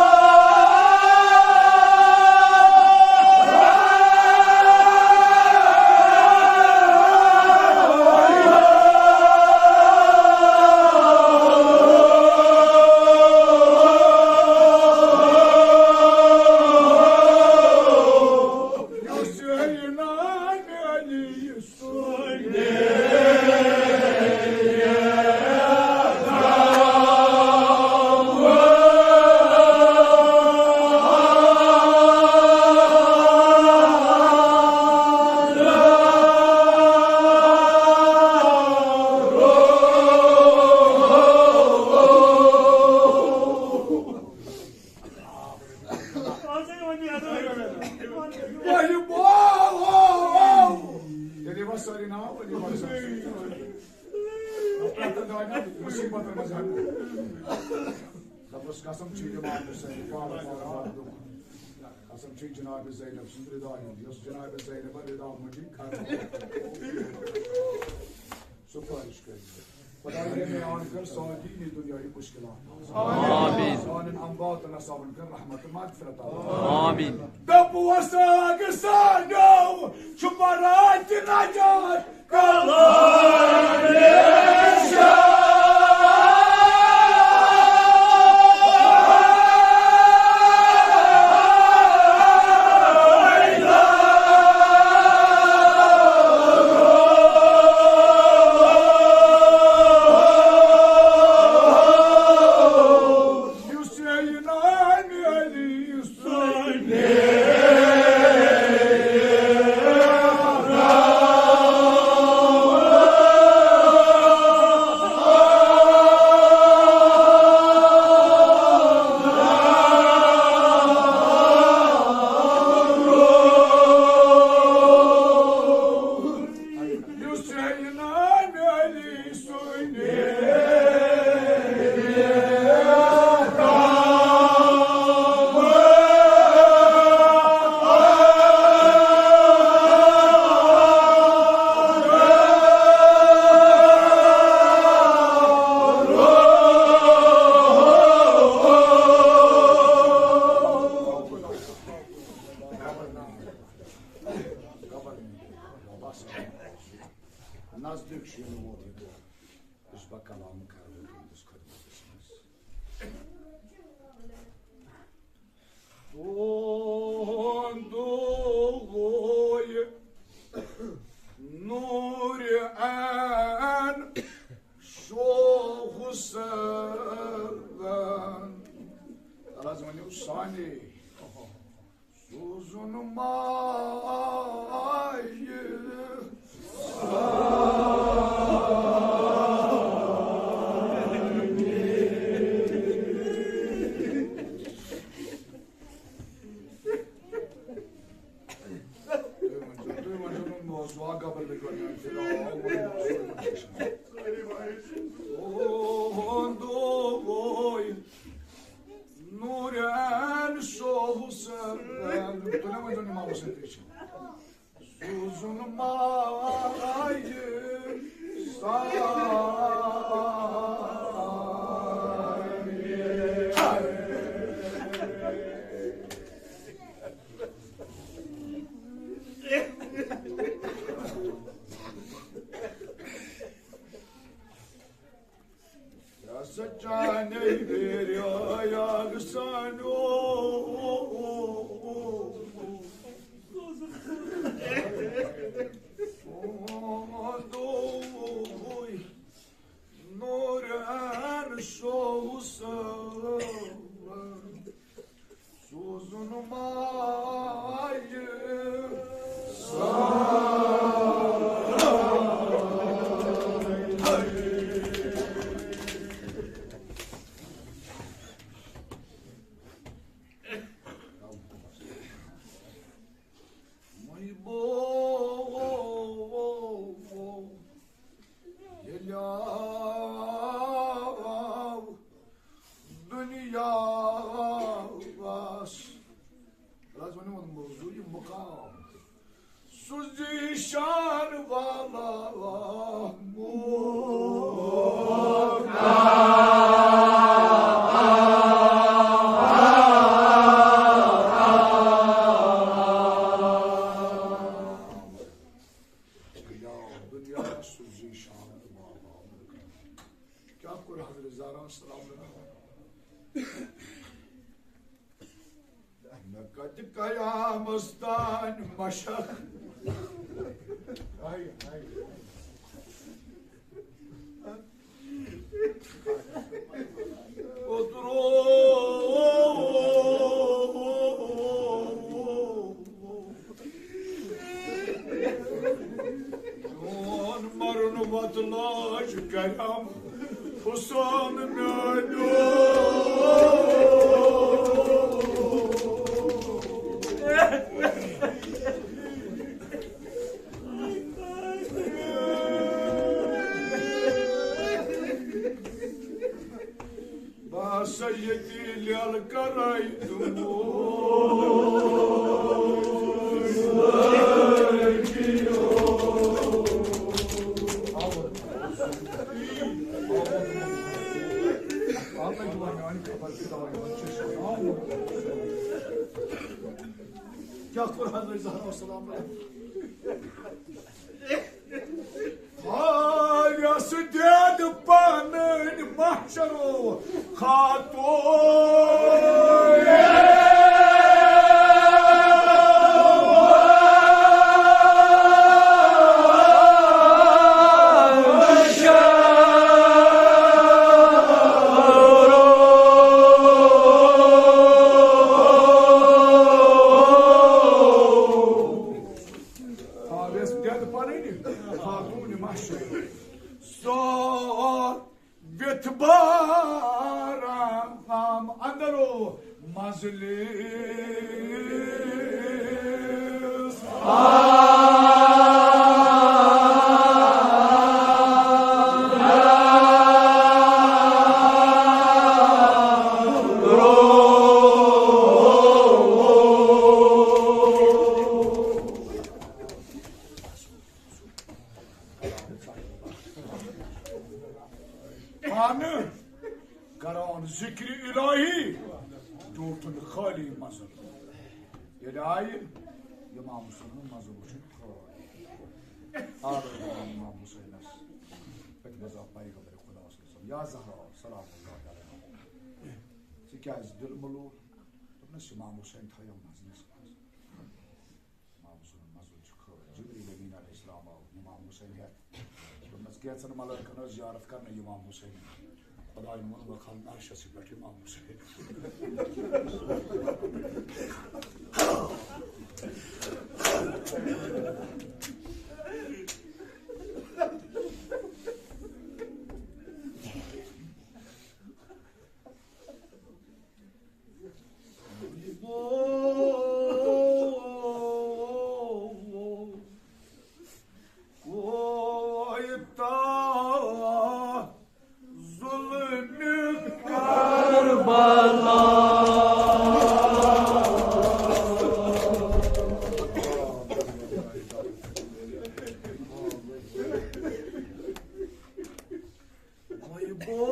ییٚلہِ یِوان سٲری ناو، ؤلِو وَن سا۔ پرٛٮ۪تھ دۄہ مُصیٖبتَن منٛز ہٮ۪کو۔ دَپُس، قسم چھُ یِوان حُسین، پاوَر، پاوَر، پاوَر۔ قسم چھُ جناب زینب سُنٛد رِدا ہُنٛد، یۄس جناب زینب رِدا مٔنٛجی کھڑ۔ سفارش کٔرِتھ۔ خدایا میان کر سارنٕے دُنیاہٕکۍ مُشکِلات۔ آمین۔ سانٮ۪ن امواتن آساون کر رحمت مغفرت عطا۔ آمین۔ دپوس اکھ سانیو چھُ پران تہِ نجات کلام شاہ۔ سانہِ سوزُن مایہِ۔ تُہۍ ؤنۍزیو، تُہۍ ؤنۍزیو نہٕ، مےٚ اوس دُعا قبل بہٕ گۄڈٕ، تِلہٕ آو وۄنۍ۔ او، وۄنۍ دوٚپُے، نورین شاہ حسین، تُہۍ نہ ؤنۍزیو نہٕ امام حسین تہِ چھِ۔ سوزُن مایہِ سانہِ۔ یا سا چانہِ ویریاگ سانیو۔ دوی نورین شاہ حسین۔ سوزُن مایہِ سانہِ۔ وۄنۍ بو ییٚلہِ آو دُنیاہَس۔ بہٕ حظ وَنہٕ وۄنۍ موضوع یہِ مُقام۔ سُہ زیٖشان والا مُقام۔ دُنیا سُہ زیٖشان والا مُقام۔ کیٛاہ کوٚر حضرت زہرا سلام علیہا؟ مےٚ کتہِ قیامس تانۍ مشق۔ ہاے، ہاے۔ اوترو میون مرُن وۄتلاش کرم حسین میانیو۔ بہٕ ہسا ییٚتی لیل کرے تُہُنٛد۔ کیٛاہ کوٚر حضرت زہرا سلام علیہا؟ ہاے یۄس دید پنٕنۍ محشرو خاتون۔ ہاویس دید پنٕنۍ خاتون محشر۔ سۄ وِتھ بارام اندرو مجلس۔ پانہٕ کران ذکر الہی، ٹوٹھن خٲلی منزل۔ ییٚلہِ آیہِ امام حسینُن منزل وٕچھِتھ خٲلی۔ آو امام حسینس پٔتمہِ منٛز آو پیغمبر خدا صلی اللہ علیہ وسلم، یا زہرا سلام اللہ علیہا، ژٕ کیازِ دِل ملوٗل؟ دوٚپنس، امام حسین تھایو منزلس منٛز۔ امام حسینُن منزل چھُ خٲلی۔ جبریل امین علیہ السلام آو امام حسین ہٮ۪تھ۔ دوٚپنس، کینٛژن ملٲیکن ٲس زیارت کرنہِ امام حسین۔ خداین ووٚن، وۄنۍ کھالن عرشس پٮ۪ٹھ امام حسین۔ ظلم کربلا۔ وای بو،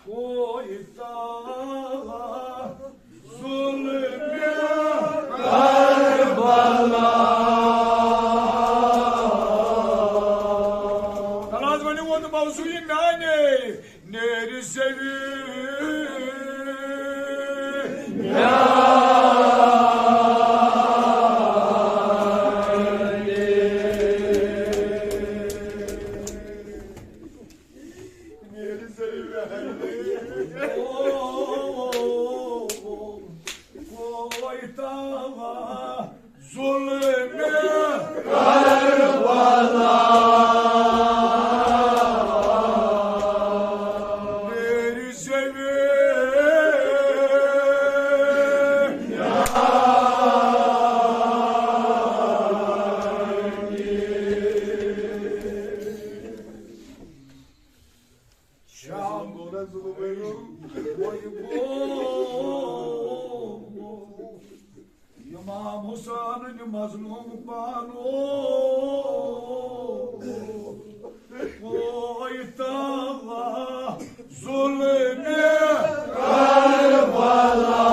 کویتا ظلم کربلا۔ تَلہٕ حظ وۄنۍ ووت موضوع یہِ میانہِ نیرِ زیوِ۔ ظلم کربلا۔ میری زمین۔ شام گوٚو نہ ظُلمٕے۔ وۄنۍ گوٚو امام حسین مظلوم پانو۔ وۄنۍ تاوا ظُلمِ کربلا۔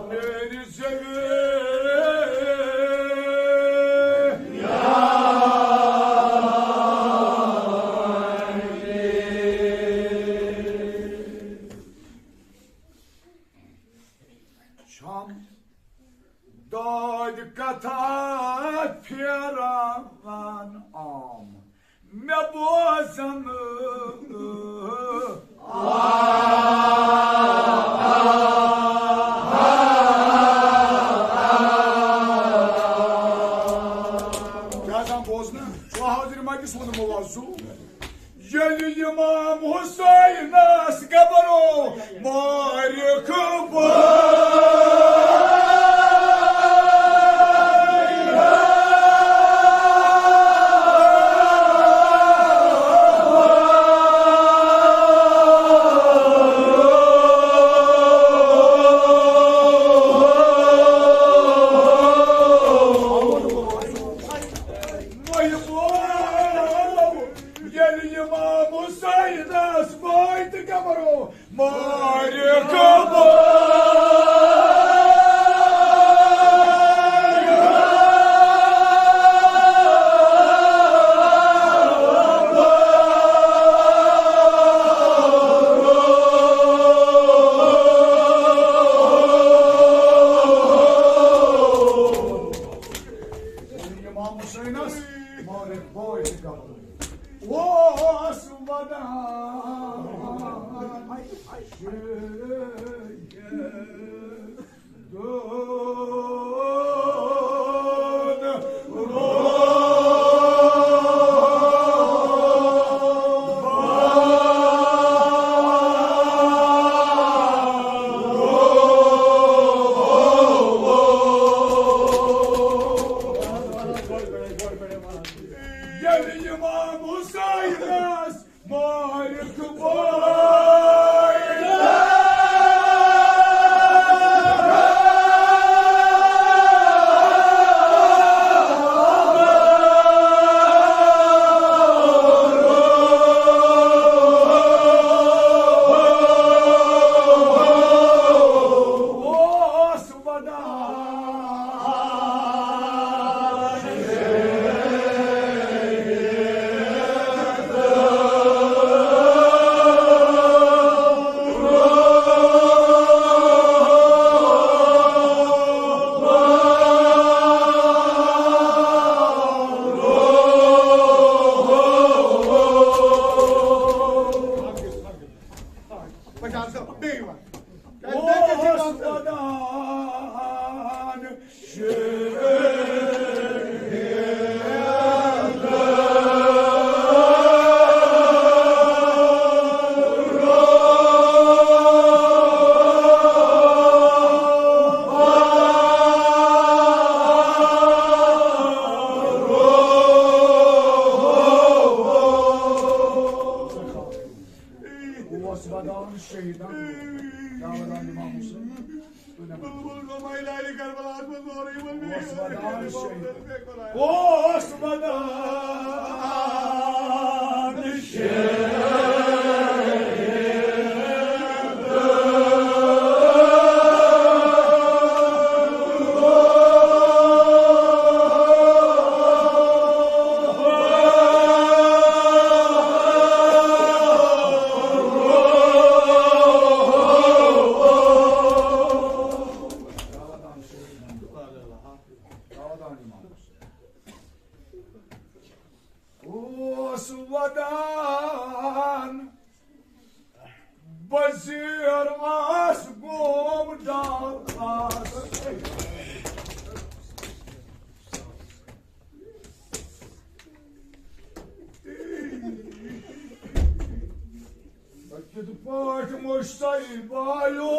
میری زمین۔ شام داد کتھا پھیراوان عام مےٚ بوزن۔ کیٛاہ تام بوزنہٕ؟ ژٕ حاضر مجلس ووٚنمو آز سُہ۔ ییٚلہِ امام حسینس گبرو مارکھ بٲے۔ ییٚلہِ امام حسینس بٲے تہٕ گبرو مارکھ بٲے۔ امام حسینس مارکھ بٲے تہٕ گبرو۔ اوس ودان شیخ دود۔ ییٚلہِ امام حسینس مارکھ بٲے۔ اوس ودان اوس ودان اوس ودان وزیر آس گوم ڈالاس۔ کِتھ پٲٹھۍ مُشتَے بایو؟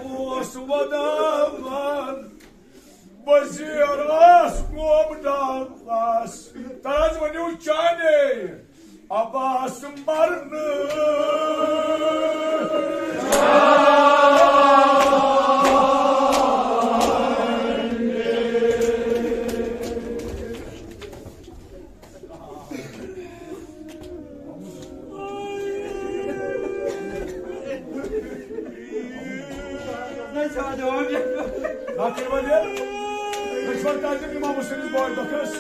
اوس ودان وزیر آس گوم ڈالاس۔ تَس ؤنِو چانے عباس مرنہٕ۔ ناصر ولید، دُشمن تعظیم امام حسینس بوے دۄکھس۔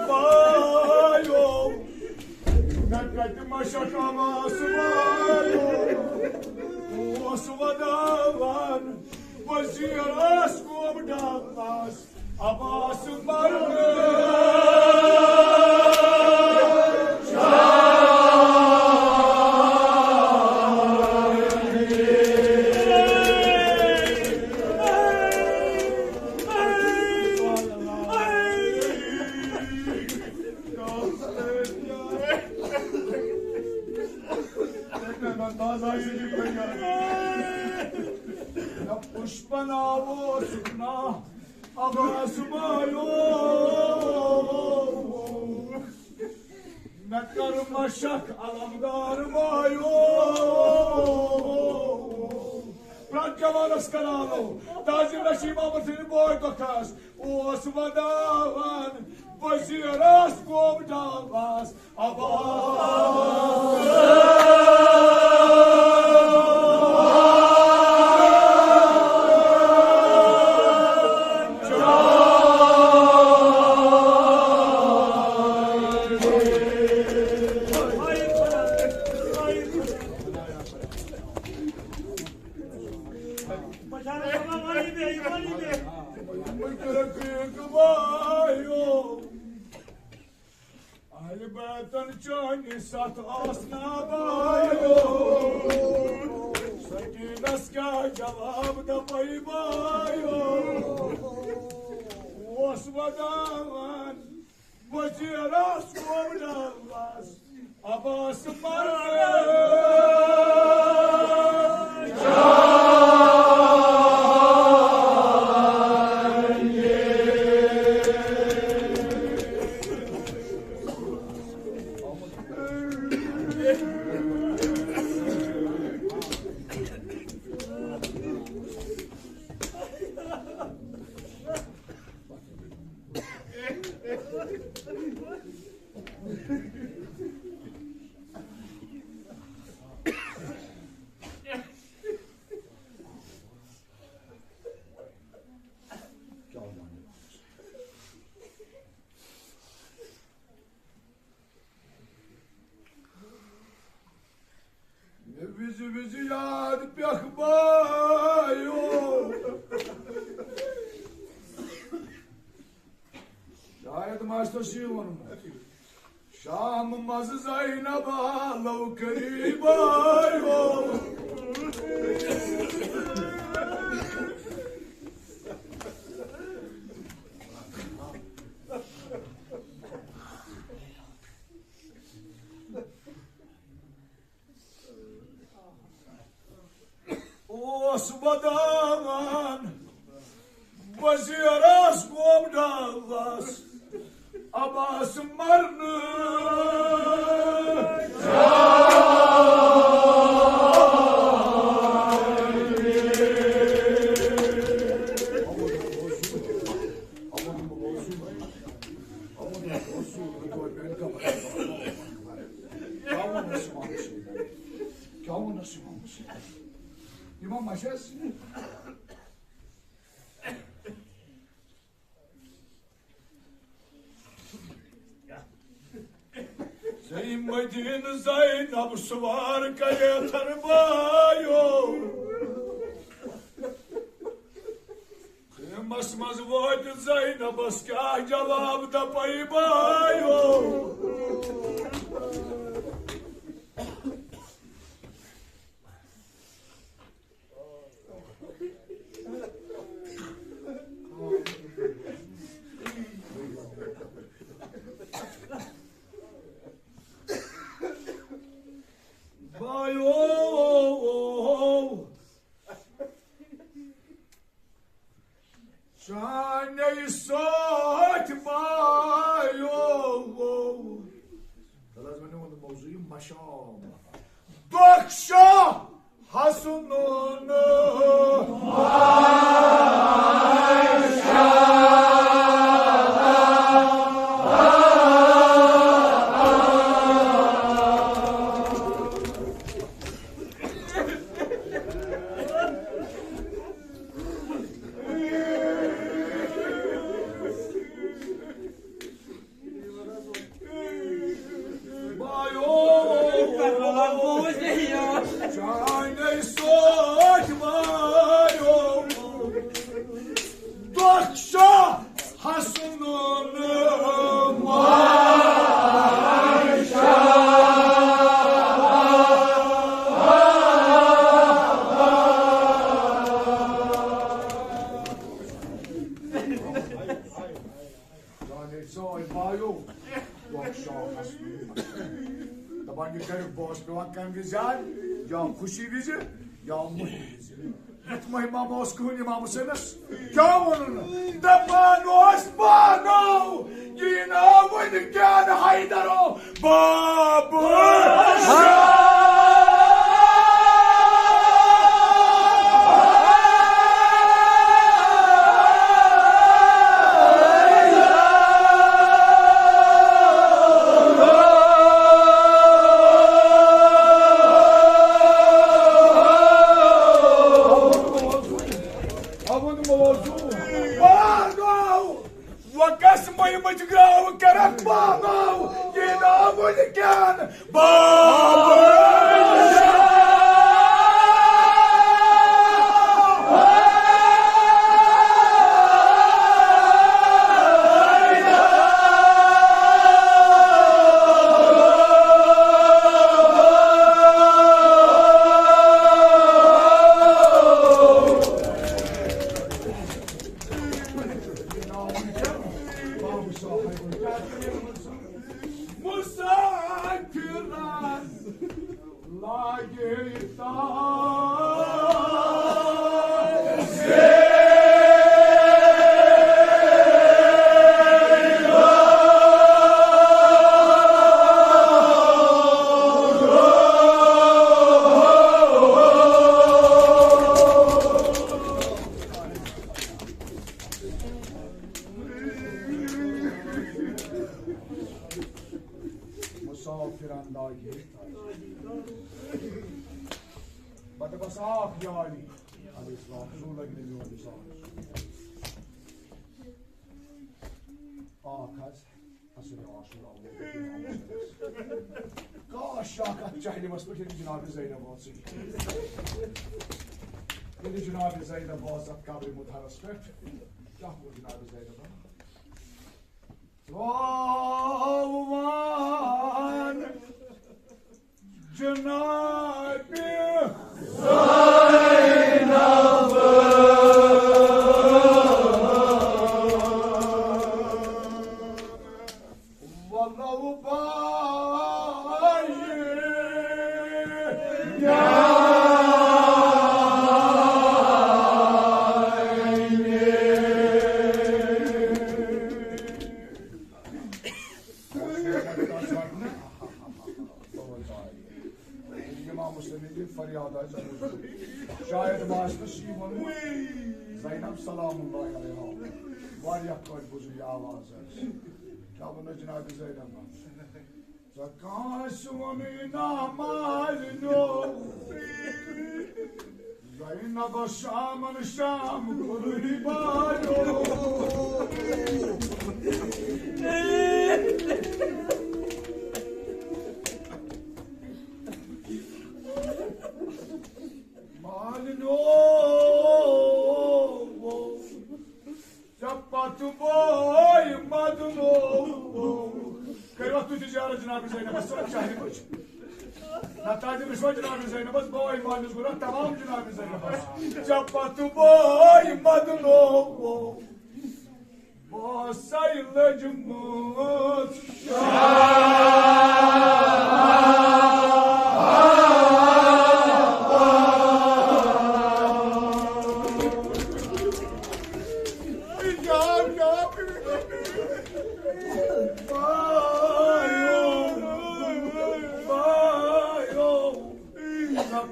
بایو، مےٚ کتہِ مشق آواز بایو۔ اوس ودان وزیر آس گوم ڈالاس۔ عباس مرنہٕ۔ پُشپنا اوس نا عباس بایو۔ مےٚ کٔر مشق علمدار بایو۔ پرٛٮ۪تھ جوانس کرانو تعظیم رشی محمد سٕنٛدِ بوے دۄکھس۔ اوس ودان وزیر آس گوم ڈالاس۔ اہل بیتن چٲنۍ ستھ آسنا بایو، سکینس کیٛاہ جواب دپے بایو؟ اوس ودان وزیر آس گوم ڈالاس۔ عباس مرنہٕ۔ مےٚ وِزِ وِزِ یاد پٮ۪کھ بایو۔ شاید ما آسہِ تۄہہِ سُے ووٚنمُت۔ شام منٛز زینب آلو قریب آیو۔ اوس ودان وزیر آس گوم ڈالاس۔ عباس مرنہٕ۔ کیٛاہ ووٚنُس اِمام حُسین؟ اِمام ما چھَس؟ زَے مدیٖنہٕ زینب سوار کریتھر بایو۔ خیمس منٛز وٲتِتھ زینبس کیٛاہ جواب دپے بایو؟ بایو، چانے سۭتۍ بایو۔ تَلہٕ حظ وَنیو ووٚنُن موضوع یہِ مشام۔ دۄکھ شاہ حسنُن۔ چانے سۭتۍ وایو دۄکھ شاہ حسنُن۔ چانے سۭتۍ وایو دۄکھ شاہ حسنُن۔ دَپان، یہِ کَریُک بہٕ اوس پٮ۪وان کَمہِ وِزِ یاد، یا خوشی وِزِ، یا مُحنہِ وِزِ۔ یُتھ مہمام اوس کٕہٕنۍ اِمام حُسینَس کیٛاہ وَنُن؟ دَپان اوس، پانو یہِ ناو وٕنہِ کیٛاہ حیدرو بابا۔ ہاوُن موضوع۔ پانو وقس مٔنٛزۍ مٔنٛزۍ گراو کرکھ باباو، یہِ ناو وٕنکٮ۪ن بابا۔ مسافرن لاگے تاج۔ مسافرن لاگے۔ بہٕ دَپَس اکھ یاری۔ علیہ السلام، زوٗ لَگہِ نہٕ میون مثال۔ اکھ حظ، اَصٕل عاشورا۔ کاش، اکھ اَتھ جہلِمَس پٮ۪ٹھ ییٚلہِ جناب زینب ٲسٕے۔ ییٚلہِ جناب زینب ٲس اَتھ قبرِ مُطہرَس پٮ۪ٹھ، کیٛاہ کوٚر جناب زینبَن؟ ترٛاوان جناب زینب۔ ولو بایہِ امام حسین ہٕنٛدِ فریاد آسہِ بوٗزمُت۔ شاید ما آسہِ نہٕ سُہ ووٚنمُت۔ زینب سلام اللہ علیہا۔ واریاہ کٲلۍ بوٗزُم یہِ آواز حظ۔ کیٛاہ ووٚنُس جناب زینبن؟ ژےٚ کٲنٛسہِ ووٚنُے نا مالِنیو؟ زینبس شامن شام کوٚرُے بالو۔ مالِنیو، ژےٚ پتہٕ بوے مدنو۔ کٔرِو اَتھ تُہۍ تہِ زیارت جناب زینبس، سۄ شاہہِ بچ۔ نتاج رسوا جناب زینبس، بوے مالِس گُرا تمام جناب زینبس۔ ژےٚ پتہٕ بوے مدنو۔ بہٕ آسَے لٔجمٕژ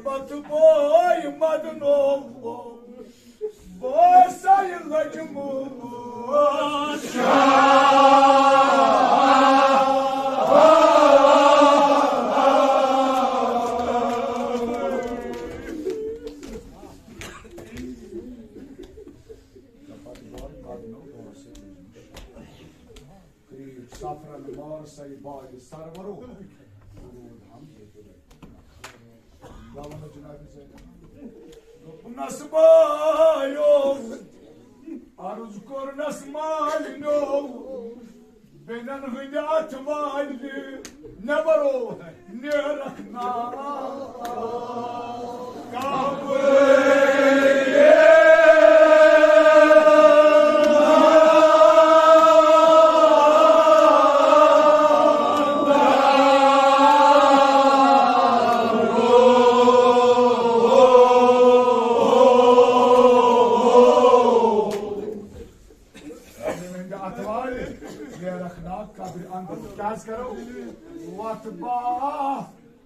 پتہٕ بوے مدنو۔ بہٕ آسَے لٔجمٕژ کرٛیٖٹھ سفرن مار سَے بالہِ سرورو۔ درود ہم گوٚو نس بایو، عرض کوٚرنس مالِنیو، بیٚنٮ۪ن ہٕنٛدِ اَتھٕ والہِ نٮ۪برو نیرکھ نا۔ اتوارِ نیرکھ نا قبرِ اندر۔ کیٛازِ کرو؟ وتھ با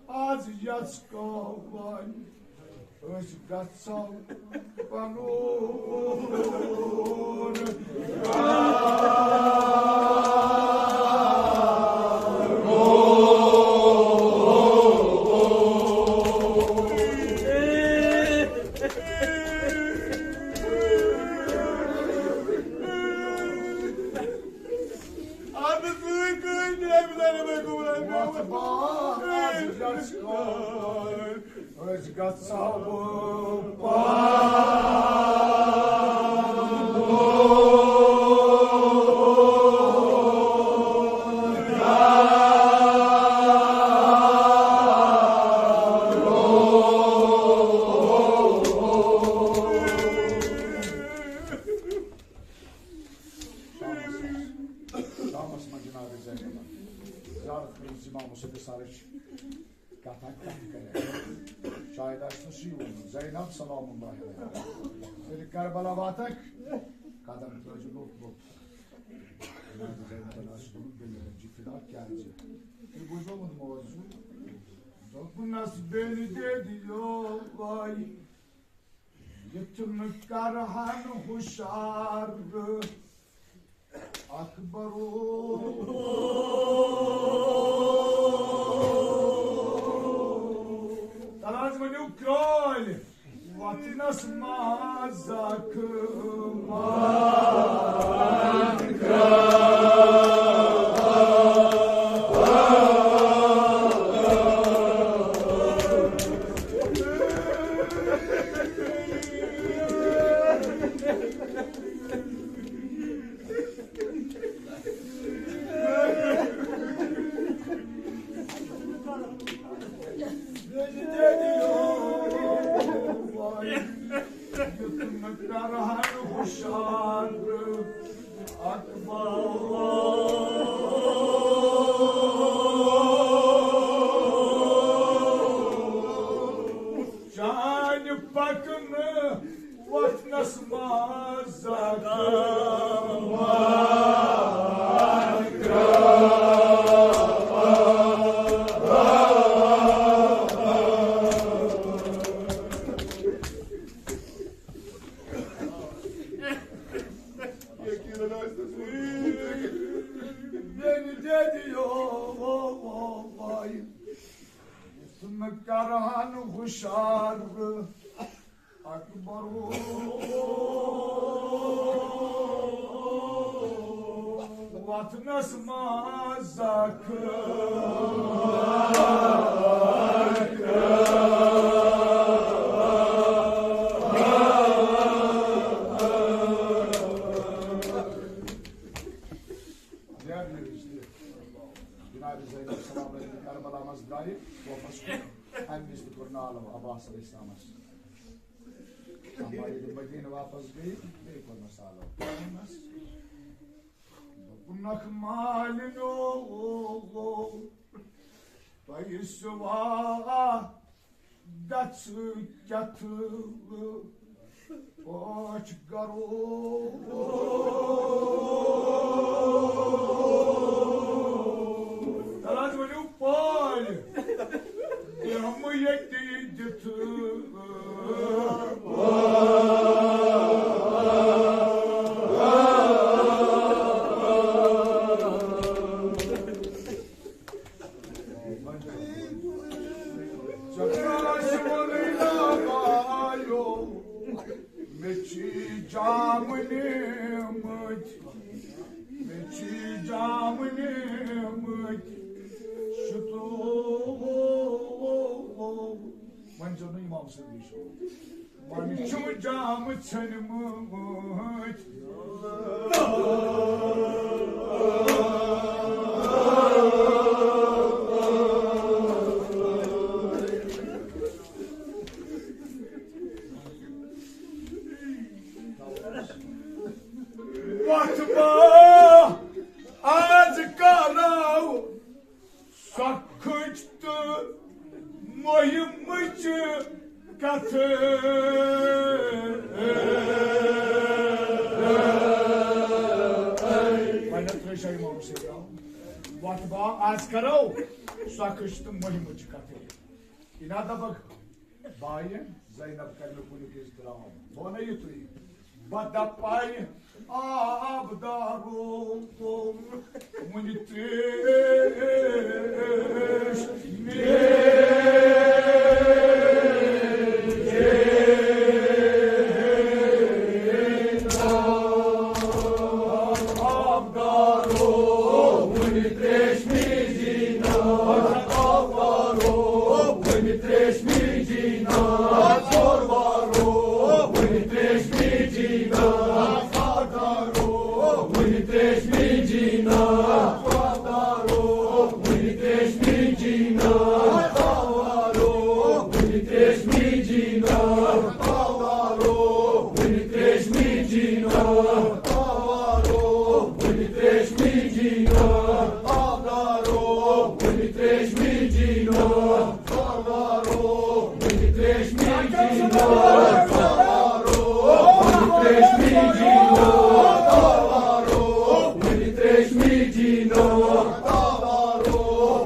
آز یژھ کٲم۔ أسۍ گژھو پنُن اَدٕ ژٕے کٔرۍ نہٕ أمۍ زَن مےٚ گوٚو وَتھ بار۔ أسۍ گژھو پانہٕ۔ شامس، شامس منٛز جناب زینبن زیارت کٔرمٕژ امام حسین سرٕچ۔ کتھ ہا کتھ کرے۔ شاید آسہِ نہٕ سُے ووٚنمُت، زینب سلام اللہ علیہا۔ ییٚلہِ کربلا واتکھ، قدم ترٲوزِ لوٚت لوٚت۔ جناب زینبن آسہِ ووٚنمُت، بیٚیہِ رٔٹزِ فدا کیٛازِ؟ تُہۍ بوٗزوا ووٚنمُت موضوع؟ دوٚپنس بیٚنہِ دے دِیو وَے۔ یُتھ نہٕ کرہن ہُشار اکبرو۔ تران ؤنِو کرٛالہِ وطنس منٛز اکھ مان کرٛال۔ چانہِ پکنہٕ وتھنس منٛز زخم۔ کران ہُشار اکبر وطنس منٛز اکھ۔ جناب زینب سلام علیکم کربلا منٛز درٛایہِ وفس کُن۔ امہِ وِزِ تہِ کوٚر نالو عباس علیہ السلامس۔ اما ییٚلہِ مدینہ واپس گٔیہِ، بیٚیہِ کوٚرنس آلو۔ دوٚپُنکھ، مالِنیو، تۄہہِ سوا گژھِ کتھ پٲٹھۍ کرو؟ تَلہٕ حظ ؤلِو پٲلۍ، بیٚہمہٕ ییٚتی دِتھ۔ ژےٚ کیٛاہ چھِ وَنٕنۍ نا بایو؟ مےٚ چھی جام نِمٕتۍ، مےٚ چھی جام نِمٕتۍ شُتوٗ۔ وۄنۍ زن نہٕ امام صٲب یہِ چھُ، وۄنۍ چھُم جام ژھٔنمٕتۍ۔ وۄتھ با آز کرو سۄ کھٔج تہٕ مۄہمٕچ کتھٕ۔ گۄڈٕنیتھ ترٲے شاہ امام حسین راو۔ وۄتھ با آز کرو سۄ کھٔج تہٕ مۄہمٕچ کتھٕ۔ یہِ نا دپکھ بایہِ زینب کرِ نہٕ کُنہِ کِژھ تراو۔ بہٕ ونہٕ یِتُے۔ بہٕ دپے آبدارو، وُنہِ ترٛیش مےٚ۔ آبدارو، وُنہِ ترٛیش مےٚ جینا۔ آبدارو، وُنہِ ترٛیش مےٚ جینا۔ ژور وارو، وُنہِ ترٛیش مےٚ جینا۔ آبدارو، وُنہِ ترٛیش مےٚ جینا۔ آبدارو، وُنہِ ترٛیش مےٚ جینا۔ آبدارو، وُنہِ ترٛیش مےٚ جینا۔ آبدارو، وُنہِ ترٛیش مےٚ جینا۔ آبدارو، وُنہِ ترٛیش مےٚ جینا۔ آبدارو، وُنہِ ترٛیش مےٚ جینا۔ آبدارو، وُنہِ ترٛیش مےٚ جینا۔ آبدارو، وُنہِ ترٛیش مےٚ جینا۔ آبدارو، وُنہِ ترٛیش مےٚ جینا۔ آبدارو،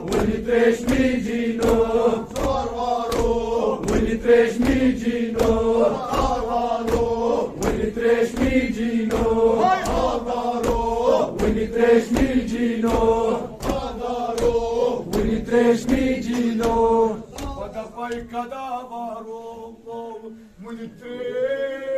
وُنہِ ترٛیش مےٚ جینا۔ ژور وارو، وُنہِ ترٛیش مےٚ جینا۔ ژور وارو، وُنہِ ترٛیش مےٚ جینا۔ ژور وارو، وُنہِ ترٛیش مےٚ جینا۔ ژور وارو، وُنہِ ترٛیش مےٚ جینا۔ بہٕ دپے کدا وارو، وُنہِ ترٛیش